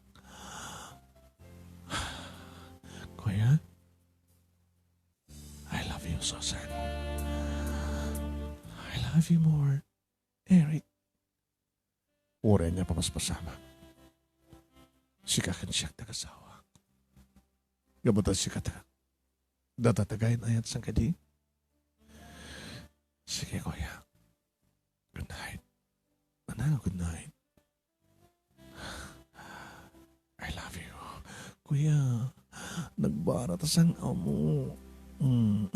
Kuya, I love you, Susan. I love you more, Eric. Uray nga papaspasamak. Sika ken siak ti agasawak. Gapu ta sika ta. Data ti ayan-ayat sangkadi. Sige, Kuya. Good night. Ana, good night. I love you. Kuya, nagbara ta sang-am. Mm.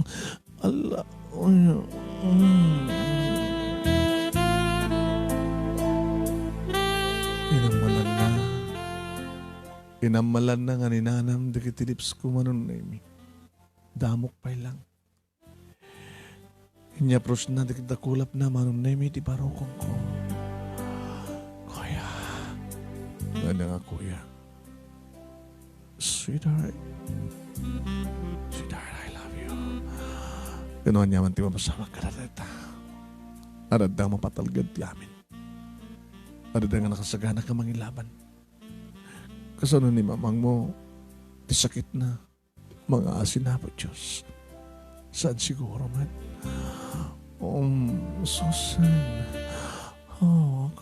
Ala, mm, mm. Inammalanna. Inammalanna nga ninanam dagiti lips ko, Manong Nemi. Damok pay lang. Inyaprosna dagiti dakulapna, Manong Nemi, ti barukongko. "Kuya." Ngana nga, "Kuya." "Sweetheart. Sweetheart, I love you." Ken no aniaman ti mapasamak kadata, adda mapatalged ti amin. Adda nga nakasagana nga mangilaban. Kasano ni mamangmo ti sakitna? Mangaasin, Apo Dios. Saan siguro met? Um, Susan. Oh,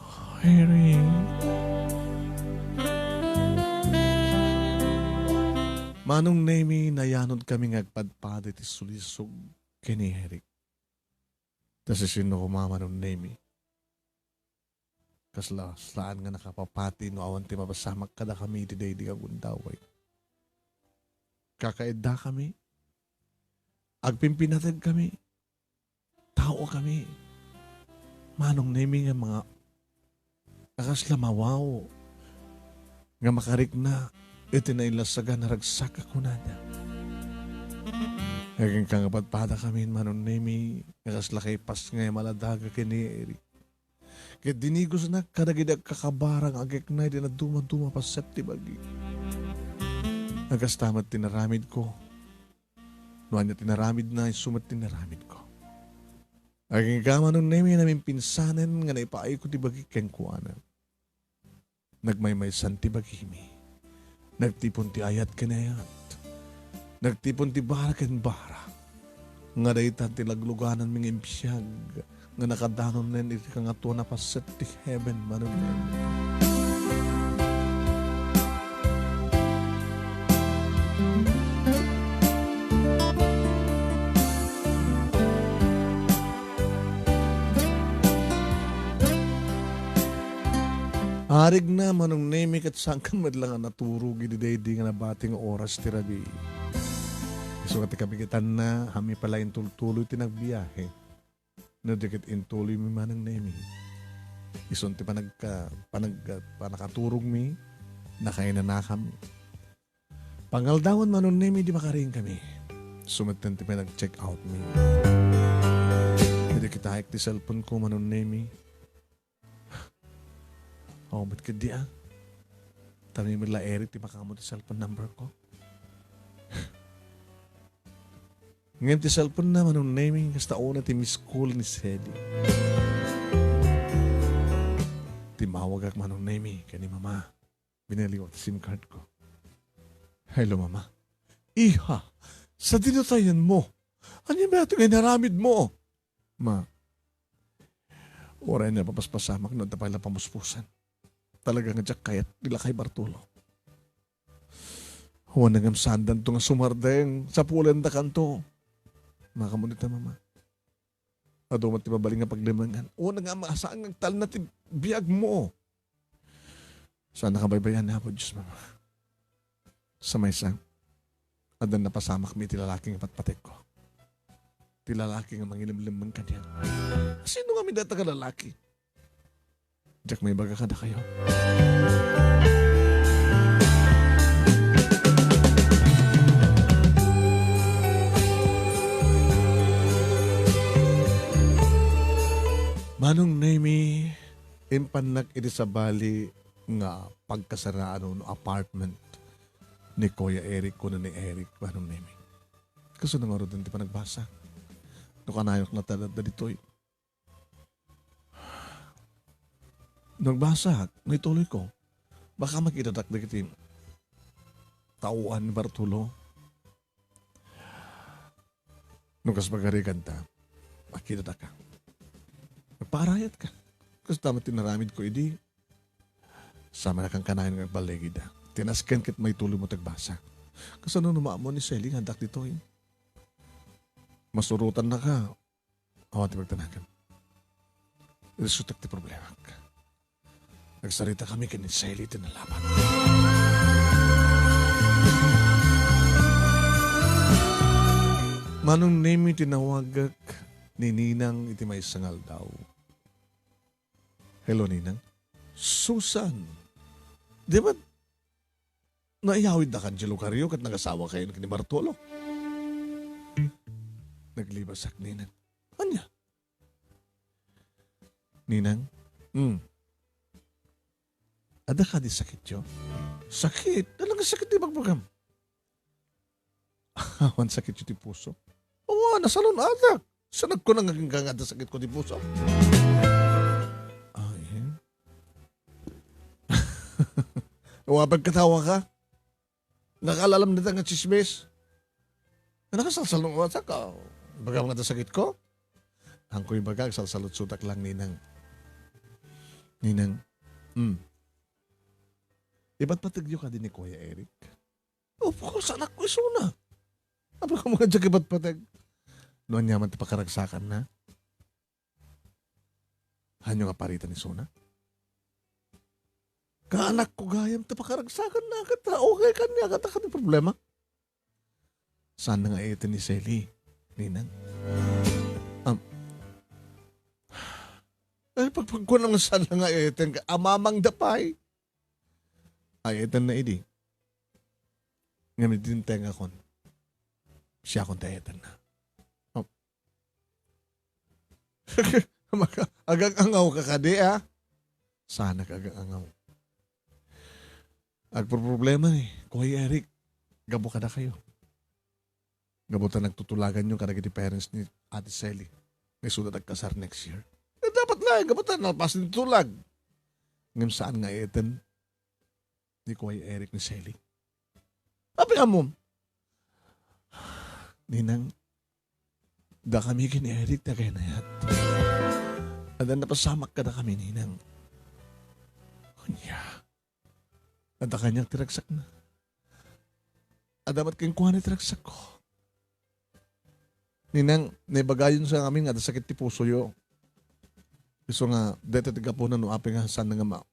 Harry. Manong Nemi, nayanod kami nga agpadpada iti sulisog ken ni Eric. Ta sisino koma, Manong Nemi? Kasla saan nga nakapapati no awan ti mapasamak kadakami iti daydi nga gundaway. Kakaidakami, agpimpinategkami, taokami, Manong Nemi, nga mga, a, kasla mawaw nga makarikna iti nailasagan a ragsak a kunada. Agingka nga padpadakami, Manong Nemi, nga kasla kaipas nga maladaga ken ni Eric. Ket dinigosnak kadagiti agkakabara nga agikna iti nadumaduma paset ti bagi. Kasta met ti inaramidko. No ania ti inaramidna, isu met ti inaramidko. Agingga, Manong Nemi, naminpinsanen nga naipaayko ti bagi kenkuana. Nagmaymaysan ti bagimi. Nagtipon ti ayat ken ayat. Nagtipon ti bara ken bara. Nga dayta ti laglugananmi nga imbiag nga nakadanonen iti Kangatoan a Paset ti heaven, Manong Nemi. Arigna, Manong Nemi, ket saankan met la nga naturog idi daydi nga nabati nga oras ti rabii. Isu nga ti kabigetanna, haanmi pay la intultuloy ti nagbiahe. No di ket intuloymi, Manong Nemi. Isun ti panagka-, panag-, pannakaturogmi, nakainanakami. Pangaldawan, Manong Nemi, idi makariingkami. Isu metten ti panag-check outmi. Idi kitaek ti cellphoneko, Manong Nemi. Awan met ketdi, a. Tami met la Eric ti makaammo ti cellphone numberko. Ngem ti cellphonena, Manong Nemi, kasta una ti miss call ni Sally. Timmawagak, Manong Nemi, ken ni Mama. Binaliwak ti sim cardko. "Hello, Mama." "Iha, sadino ti ayanmo? Ania met nga inaramidmo?" "Ma, uray napapaspasamak no adda pay la pamuspusan. Talaga nga diak kayat ti lakay Bartolo. Awan ngem saandanto nga sumardeng, sapulendakanto." "Makaammo dita, Mama. Adu met ti mabalin nga paglemengan. Awan nga, Mama, saan nga agtalna ti biagmo. Saan a kabaybay-an ni Apo Dios, Mama. Sa maysa, adda napasamakmi iti lalaki nga patpatekko. Ti lalaki nga mangilemlemmeng kaniak." "Sino ngamin dayta nga lalaki?" "Diak maibaga kadakayo." Manong Nemi, impannak iti sabali nga pagkasaraan wenno apartment ni Kuya Eric, kuna ni Eric, Manong Nemi. Kasano ngaruden ti panagbasa? No kanayonka latta ditoy. Nagbasak, naituloyko. Baka makitadak dagiti taoan ni Bartolo. No kas pagarigan ta, makitadaka. Nagpaarayatka. Kasta met ti naramidko idi. Sa manakan kanayon nga agballigida. Ti nasken ket maituloymo ti agbasa. Kasano no maammo ni Sally nga addak ditoy? Masurotannaka. Awan ti pagtanagan. Iresoltak ti problemak. Nagsaritakami ken ni Sally iti nalabat. Manong Nemi, tinawagak ni Ninang iti maysa nga aldaw. Hello, Ninang. Susan, di ba naiyawidda kan Angelo Carrillo ket nagasawa kayo ni Bartolo? Naglibasak, Ninang. Ania? Ninang? Hmm. Adda kadi sakityo? Sakit? Talaga sakit ti bagbagam? Awan sakityo ti puso? Awan, nasalun-atak. Sa nagkunang nga adda sakitko ti puso? Ah, eh? Wa pagkatawa ka? Nakalalam dita nga tsismis. Nakasalsalun-atak ka. Baga nga adda sakitko? Haanko ibaga, agsalsalutsotak lang, Ninang. Ninang. Hmm. Ipatpategyo kadi ni Kuya Eric? Of course, anakko isuna. Apay ka nga diak ipatpateg? No ania man ti pakaragsakanna? Haanyo nga paritan isuna? Kaanakko gayam ti pakaragsakanna ket, ah, okay kaniak, adda kadi problema? Saan nga eten ni Selly, Ninang? Am, ay, pagpagkuan nga saan nga eten, amamangda pay. Ay, etenna idi. Ngem idi intengakon, siakon ti etenna. Oh. Maka-, agang-angaw ka kadi, ah? Saanak agang-angaw. Agproproblema ni Kuya Eric, gapu kadakayo. Gapu ta nagtutulaganyo kadagiti parents ni Ate Selly. Nga isuda ti agkasar next year. Eh, dapat laeng, gapu ta nalpas ti tulag. Ngem saan nga eten ni Kuya Eric ni Selly? Apay ammom? Ninang, dakami ken Eric ti agayanayat. Adda napasamak kadakami, Ninang. Ania? Adda kaniak ti ragsakna. Adda met kenkuana ti ragsakko. Ninang, naibagayon sa amin nga adda sakit ti pusoyo. Isu nga, dayta ti gapuna no apay nga saan nga ma-,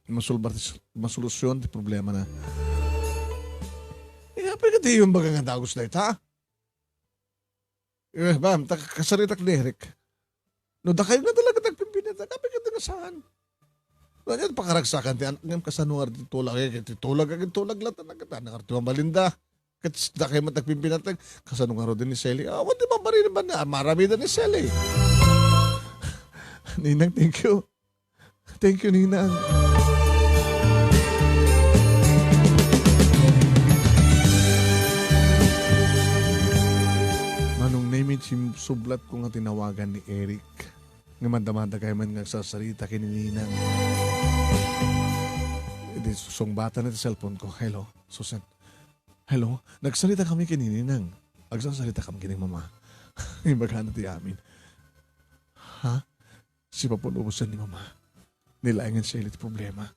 masulbar ti s-, masolusyon ti problemana. Eh, apay nga diyo imbaga nga dagus dayta? Eh, ma'am, ta-, kasaritak ni Eric. No, dakayo nga talaga ti agpimpinatag, apay nga di nga saan? No, ania, pakaragsakan ti anak ngem kasano nga ti tulag, eh, ti tulag, eh, ti tulag latta, nagkatana nga ti mabalinda. Ket s-, dakayo met agpimpinatag, kasano nga rod ni Selly? Awan ti mabarina ba na, maramidan ni Selly. Ninang, thank you. Thank you, Ninang. Manong Nemi, sinsublatko nga tinawagan ni Eric. Nga madamada kayo man nga agsasarita ken ni Ninang. Idi susungbatan ti cellphone ko. Hello, Susan. Hello, nagsarita kami ken ni Ninang. Agsasarita kami ken ni Mama. Ibagana ti amin. Ha? Sipapun-ubosan ni Mama. Ni laengen Selly ti problema.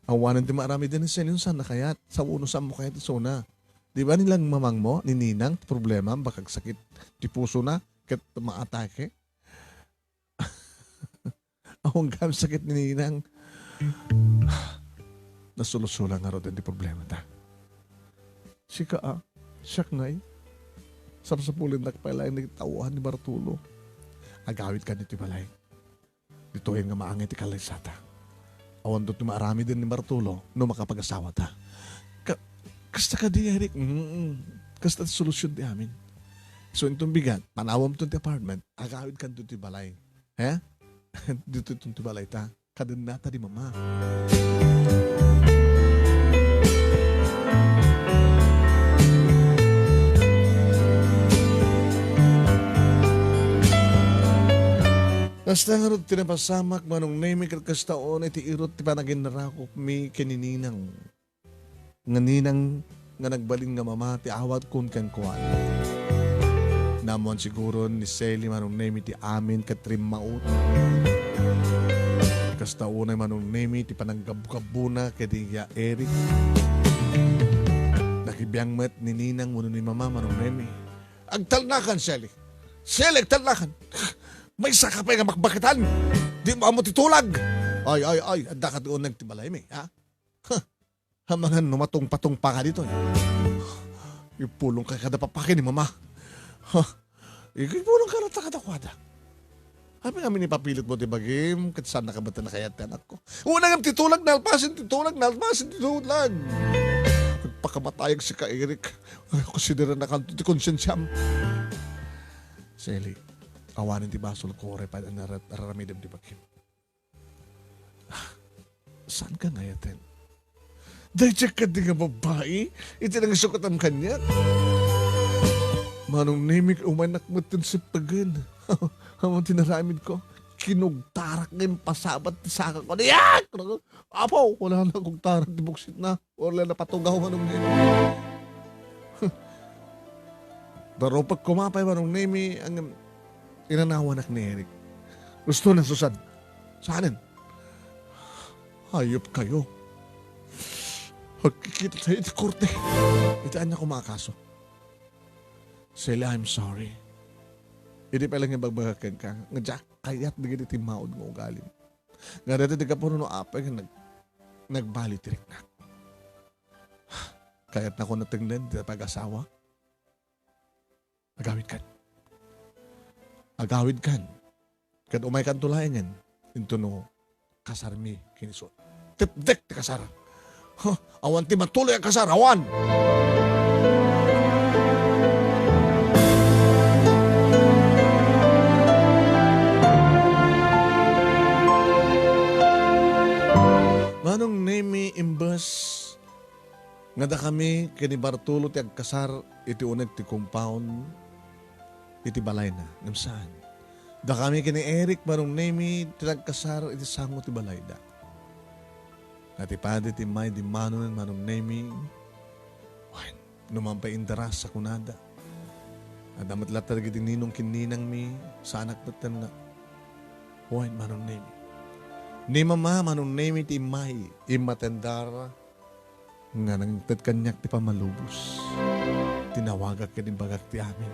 Awanen ti maaramiden ni Selly no saan na kayat. Sa uno, saan mo kayat isuna? Di ba ni lang mamangmo, ni Ninang, ti problema, baka agsakit ti pusona, ket maatake? Awan gayam sakit ni Ninang. Nasolusyonan ngarud ti problemata. Sika, a, siak ngay. Sapsapulennak pay laeng ni tauhan ni Bartolo. Agawidkan iti balay. Ditoyen nga maangay ti kalaysata. Awanto ti maaramiden ni Bartolo no makapagasawata. Ka-, kasta kadi, Eric? Mm, kasta ti solusyon ti amin. So, inton bigat, panawamton ti apartment, agawidkanto ti balay. He? Ditoy ti balayta. Kadennata ni Mama. Kasta ngarud ti napasamak, Manong Nemi, ket kasta unay ti irut ti panaginnarakupmi ken ni Ninang. Nga Ninang nga nagbalin nga mama ti awatkon kenkuana. Naammoan siguron ni Selly, Manong Nemi, ti amin ket rimmaut. Kasta unay, Manong Nemi, ti pananggabugabbona ken ni Eric. Nakibiang met ni Ninang wenno ni Mama, Manong Nemi. Agtalnakan, Selly. Selly, agtalnakan. Maysaka pay nga bakbaketan. Di mo ammo ti tulag. Ay, ay, ay. Adda ka ti uneg ti balaymi, ha? Huh. Amangan no matungpatungpa ka ditoy. Ipulong ka kada papaki ni Mama. Huh. Ikibulang ka latta kadakuada. Apay ngamin ipapilitmo ti bagim, ket saannaka met a nakayaat ti anakko. Una ngem ti tulag, nalpasen ti tulag, nalpasen ti tulag. Agpakamatayag sika, Eric. Ay, konsideranak ti konsiensiam. Sally, awanen ti basolko, uray pay a nara-, araramidem ti bagim. Saanka nga ayaten? Daydiay kadi nga babbai iti nangisukatam kaniak. Manong Nemi, umaynak met ti sippegen. Awan ti naramidko. Kinugtarak nga impasabat ti sakako. Diak! Apo, wala na kugtarak ti buksitna. Wala na patugaw, Manong Nemi. Darupek koma pay, Manong Nemi, ang inanawanak ni Eric. Gusto na, Susan. Saanen? Hayop kayo. Agkikita tayo iti korte. Iti ania koma a kaso? Sally, I'm sorry. Idi pay lang nga ibagbagak kenka, nga diak kayat dagiti timmaud nga ugalim. Nga dati di kapuno no apay nga nag-, nagbali ti riknak. Kayatnakon a tenglen ti pag-asawa. Agawidkan. Agawidkan. Ket umaykanto laengen, intono kasarmi ken isu. Tepdek ti kasar. Huh, awan ti matuloy a kasar, awan! Manong Nemi, imbes nga dakami ken ni Bartolo ti agkasar iti uneg ti compound iti balayna, ngem saan. Dakami ken ni Eric, Manong Nemi, ti nagkasar iti sango ti balayda. Nga ti padi ti immay dimmanonen, Manong Nemi, wen, no man pay indaras a kunada. Adda met latta dagiti ninong ken ninangmi, saanak metten nga, wen, Manong Nemi. Ni Mama, Manong Nemi, ti immay, immatendar, nga nangted kaniak ti pammalubos. Tinawagak ken imbagak ti amin.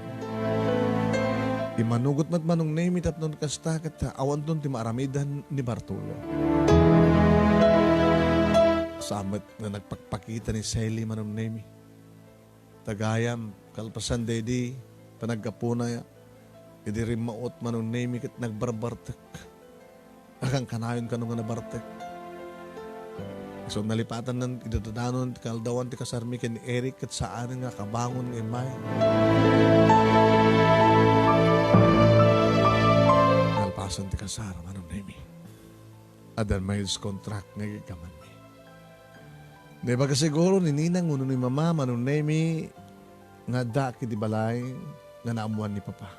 Immanugot met Manong Nemi tapno no kasta ket awanton ti maaramidan ni Bartolo. Saan met nga nagpakpakita ni Sally, Manong Nemi. Ta gayam, kalpasan daydi, panaggapuna, idi rimmaut, Manong Nemi, ket nagbarbartek. Akan kanayon kano nga nabartek. Isu nalipatanna iti dadanon ti kaaldawan ti kasarmi ken ni Eric ket saanen nga kabangon nga immay. Nalpasen ti kasar, Manong Nemi. Addan marriage contract nga igikkamanmi. Naibaga siguro ni Ninang wenno ni Mama, Manong Nemi, nga addaak iti balay nga naammoan ni Papa.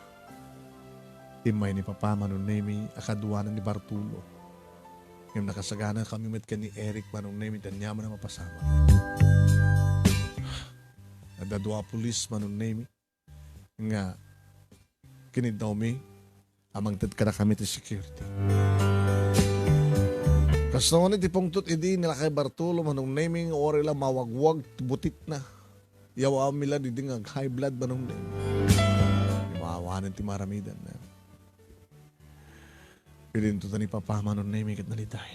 Immay ni Papa, Manong Nemi, a kaduana ni Bartolo. Ngem nakasaganakami met ken ni Eric, Manong Nemi, ti aniaman a mapasamak. Adda dua a pulis, Manong Nemi, nga kiniddawmi a mangted kadakami ti security. Kasta ngani ti pungtot idi ni Lakay Bartolo, Manong Nemi, nga uray la mawagwag ti butitna. Yaw-awmi la didi nga ag-high blood, Manong Nemi. Awanen ti maaramidanna. Idinto ta ni Papa, Manong Nemi, ket nalitay.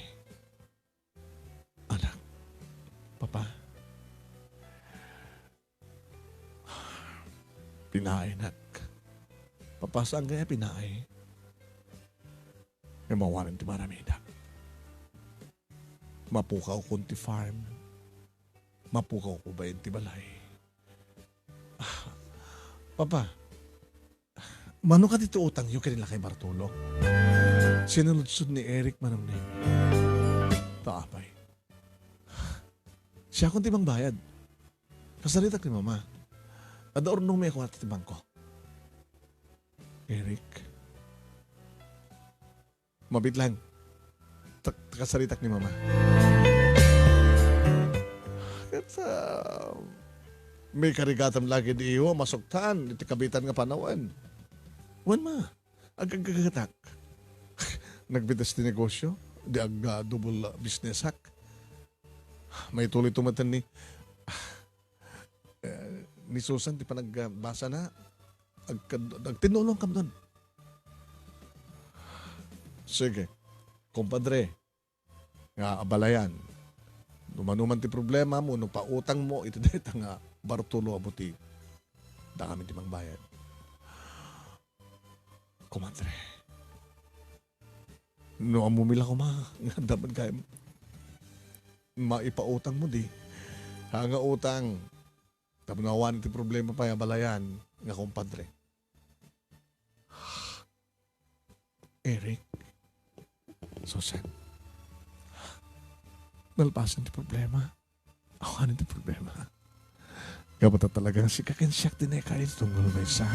Anak, Papa, pinaaynak. Papa, saan kaya pinaay? Ngem awanen ti maaramidak. Mapukawkon ti farm. Mapukawko bain ti balay. Ah, Papa, mano kadi ti utangyo ken ni Lakay Bartolo? Sinaludsod ni Eric, Manong Nemi. Ta apay. Siakon ti mangbayad. Kasaritak ni Mama. Adda urnongmi a kuarta ti bangko. Eric. Mabit lang. Tak-, takasaritak ni Mama. Ket, ah, maikarigatam la ket iwa masuktan iti kabitan nga panawen. Wen, Ma, ag-, agagatak. Nagbitas ti negosyo, di ag-, ah, double, ah, business hack. Maituloy tumaten ni, eh, ni Susan ti panagbasana. Agkad-, agtinnulong kamdon. Sige, kumpadre, nga abalayan. No mano man ti problema mo, no pautang mo, iti dayta nga Bartolo a buti. Dakami ti mangbayad. Komadre. No ammomi la koma nga adda met gayam maipautangmo di. Ha nga utang. Tapno awan ti problema pay a balayan nga kompadre. Eric, Susan, nalpasen ti problema. Awan ti problema. Gapu ta talagang sika ken siak ti naikari ti tunggal maysa.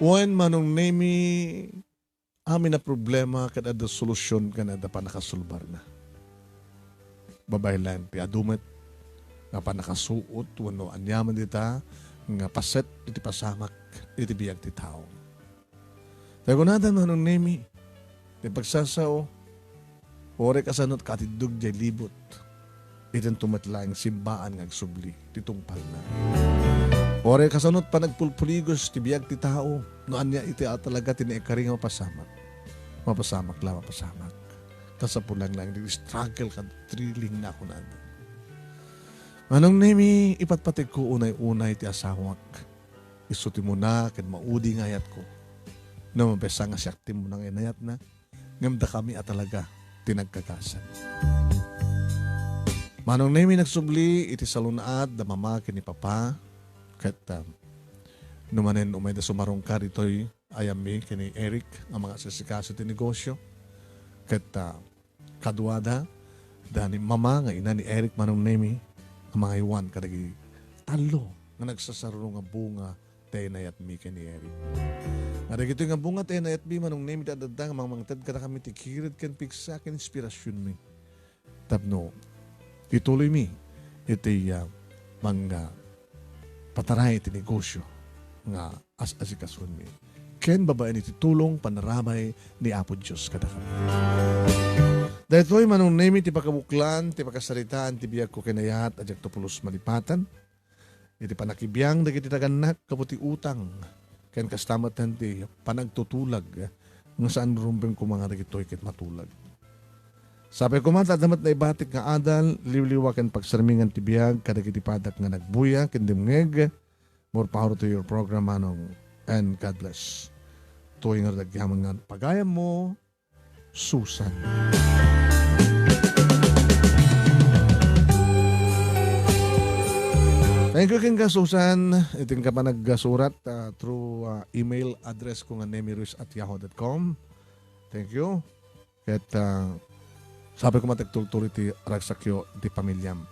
Wen, Manong Nemi, amin a problema ket adda solusyon ken adda pannakasolbarna. Babaen laeng ti adu met nga pannakasuot wenno aniaman dita nga paset iti pasamak iti biag ti tao. Ta kunada, Manong Nemi, ti pagsasao, uray kasano ti katiddog diay libot, itinto met laeng simbaan nga agsubli ti tungpalna. Uray kasano ti panagpulpuligos ti biag ti tao, no ania iti a talaga ti naikari nga mapasamak. Mapasamak la, mapasamak. Ta sapulan laeng ti struggle ken thrilling na kunada. Manong Nemi, ipatpategko unay-unay ti asawak. Isu ti muna ken maudi nga ayatko. No mapesa nga siak ti muna nga inayatna, ngem dakami a talaga ti nagkagasan. Manong Nemi, nagsubli iti salun-at da mama ken ni papa, ket, ah, no manen umayda sumarungkar ditoy ayammi ken ni Eric nga mangasikaso ti negosio, ket, ah, kaduada, da ni mama nga ina ni Eric, Manong Nemi, nga mangaywan kadagiti tallo nga nagsasaruro nga bunga ti inayatmi ken ni Eric. Nga dagitoy nga bunga ti inayatmi, Manong Nemi, ti adda nga mangmangted kadakami ti kired ken pigsa ken inspirasionmi. Tapno ituloymi iti, ah, mangga pataray ti negosyo nga as-asikasoenmi ken babaen iti tulong panarabay ni Apo Dios kadakami. Daytoy, Manong Nemi, ti pakabuklan ti pakasaritaan ti biagko ken ayat a diakto pulos malipatan iti pannakibiang dagiti nagannak gapu ti utang ken kasta met ti panagtutulag nga saan rumbeng koma nga dagitoy ket matulag. Sapay koma ta adda met naibatik nga adal, liwliwa ken pagsarmingan ti biag kadagiti padak nga nagbuya ken dimngeg. More power to your program, Manong, and God bless. Toy nga dagyaman nga pagayammo, Susan. Thank you kenka, Susan. Iti ka pa nagsurat, ah, through, ah, email address ko nga nemiruiz at yahoo dot com. Thank you. Ket, ah, sapay koma ti agtultuloy ti ragsakyo iti pamiliam.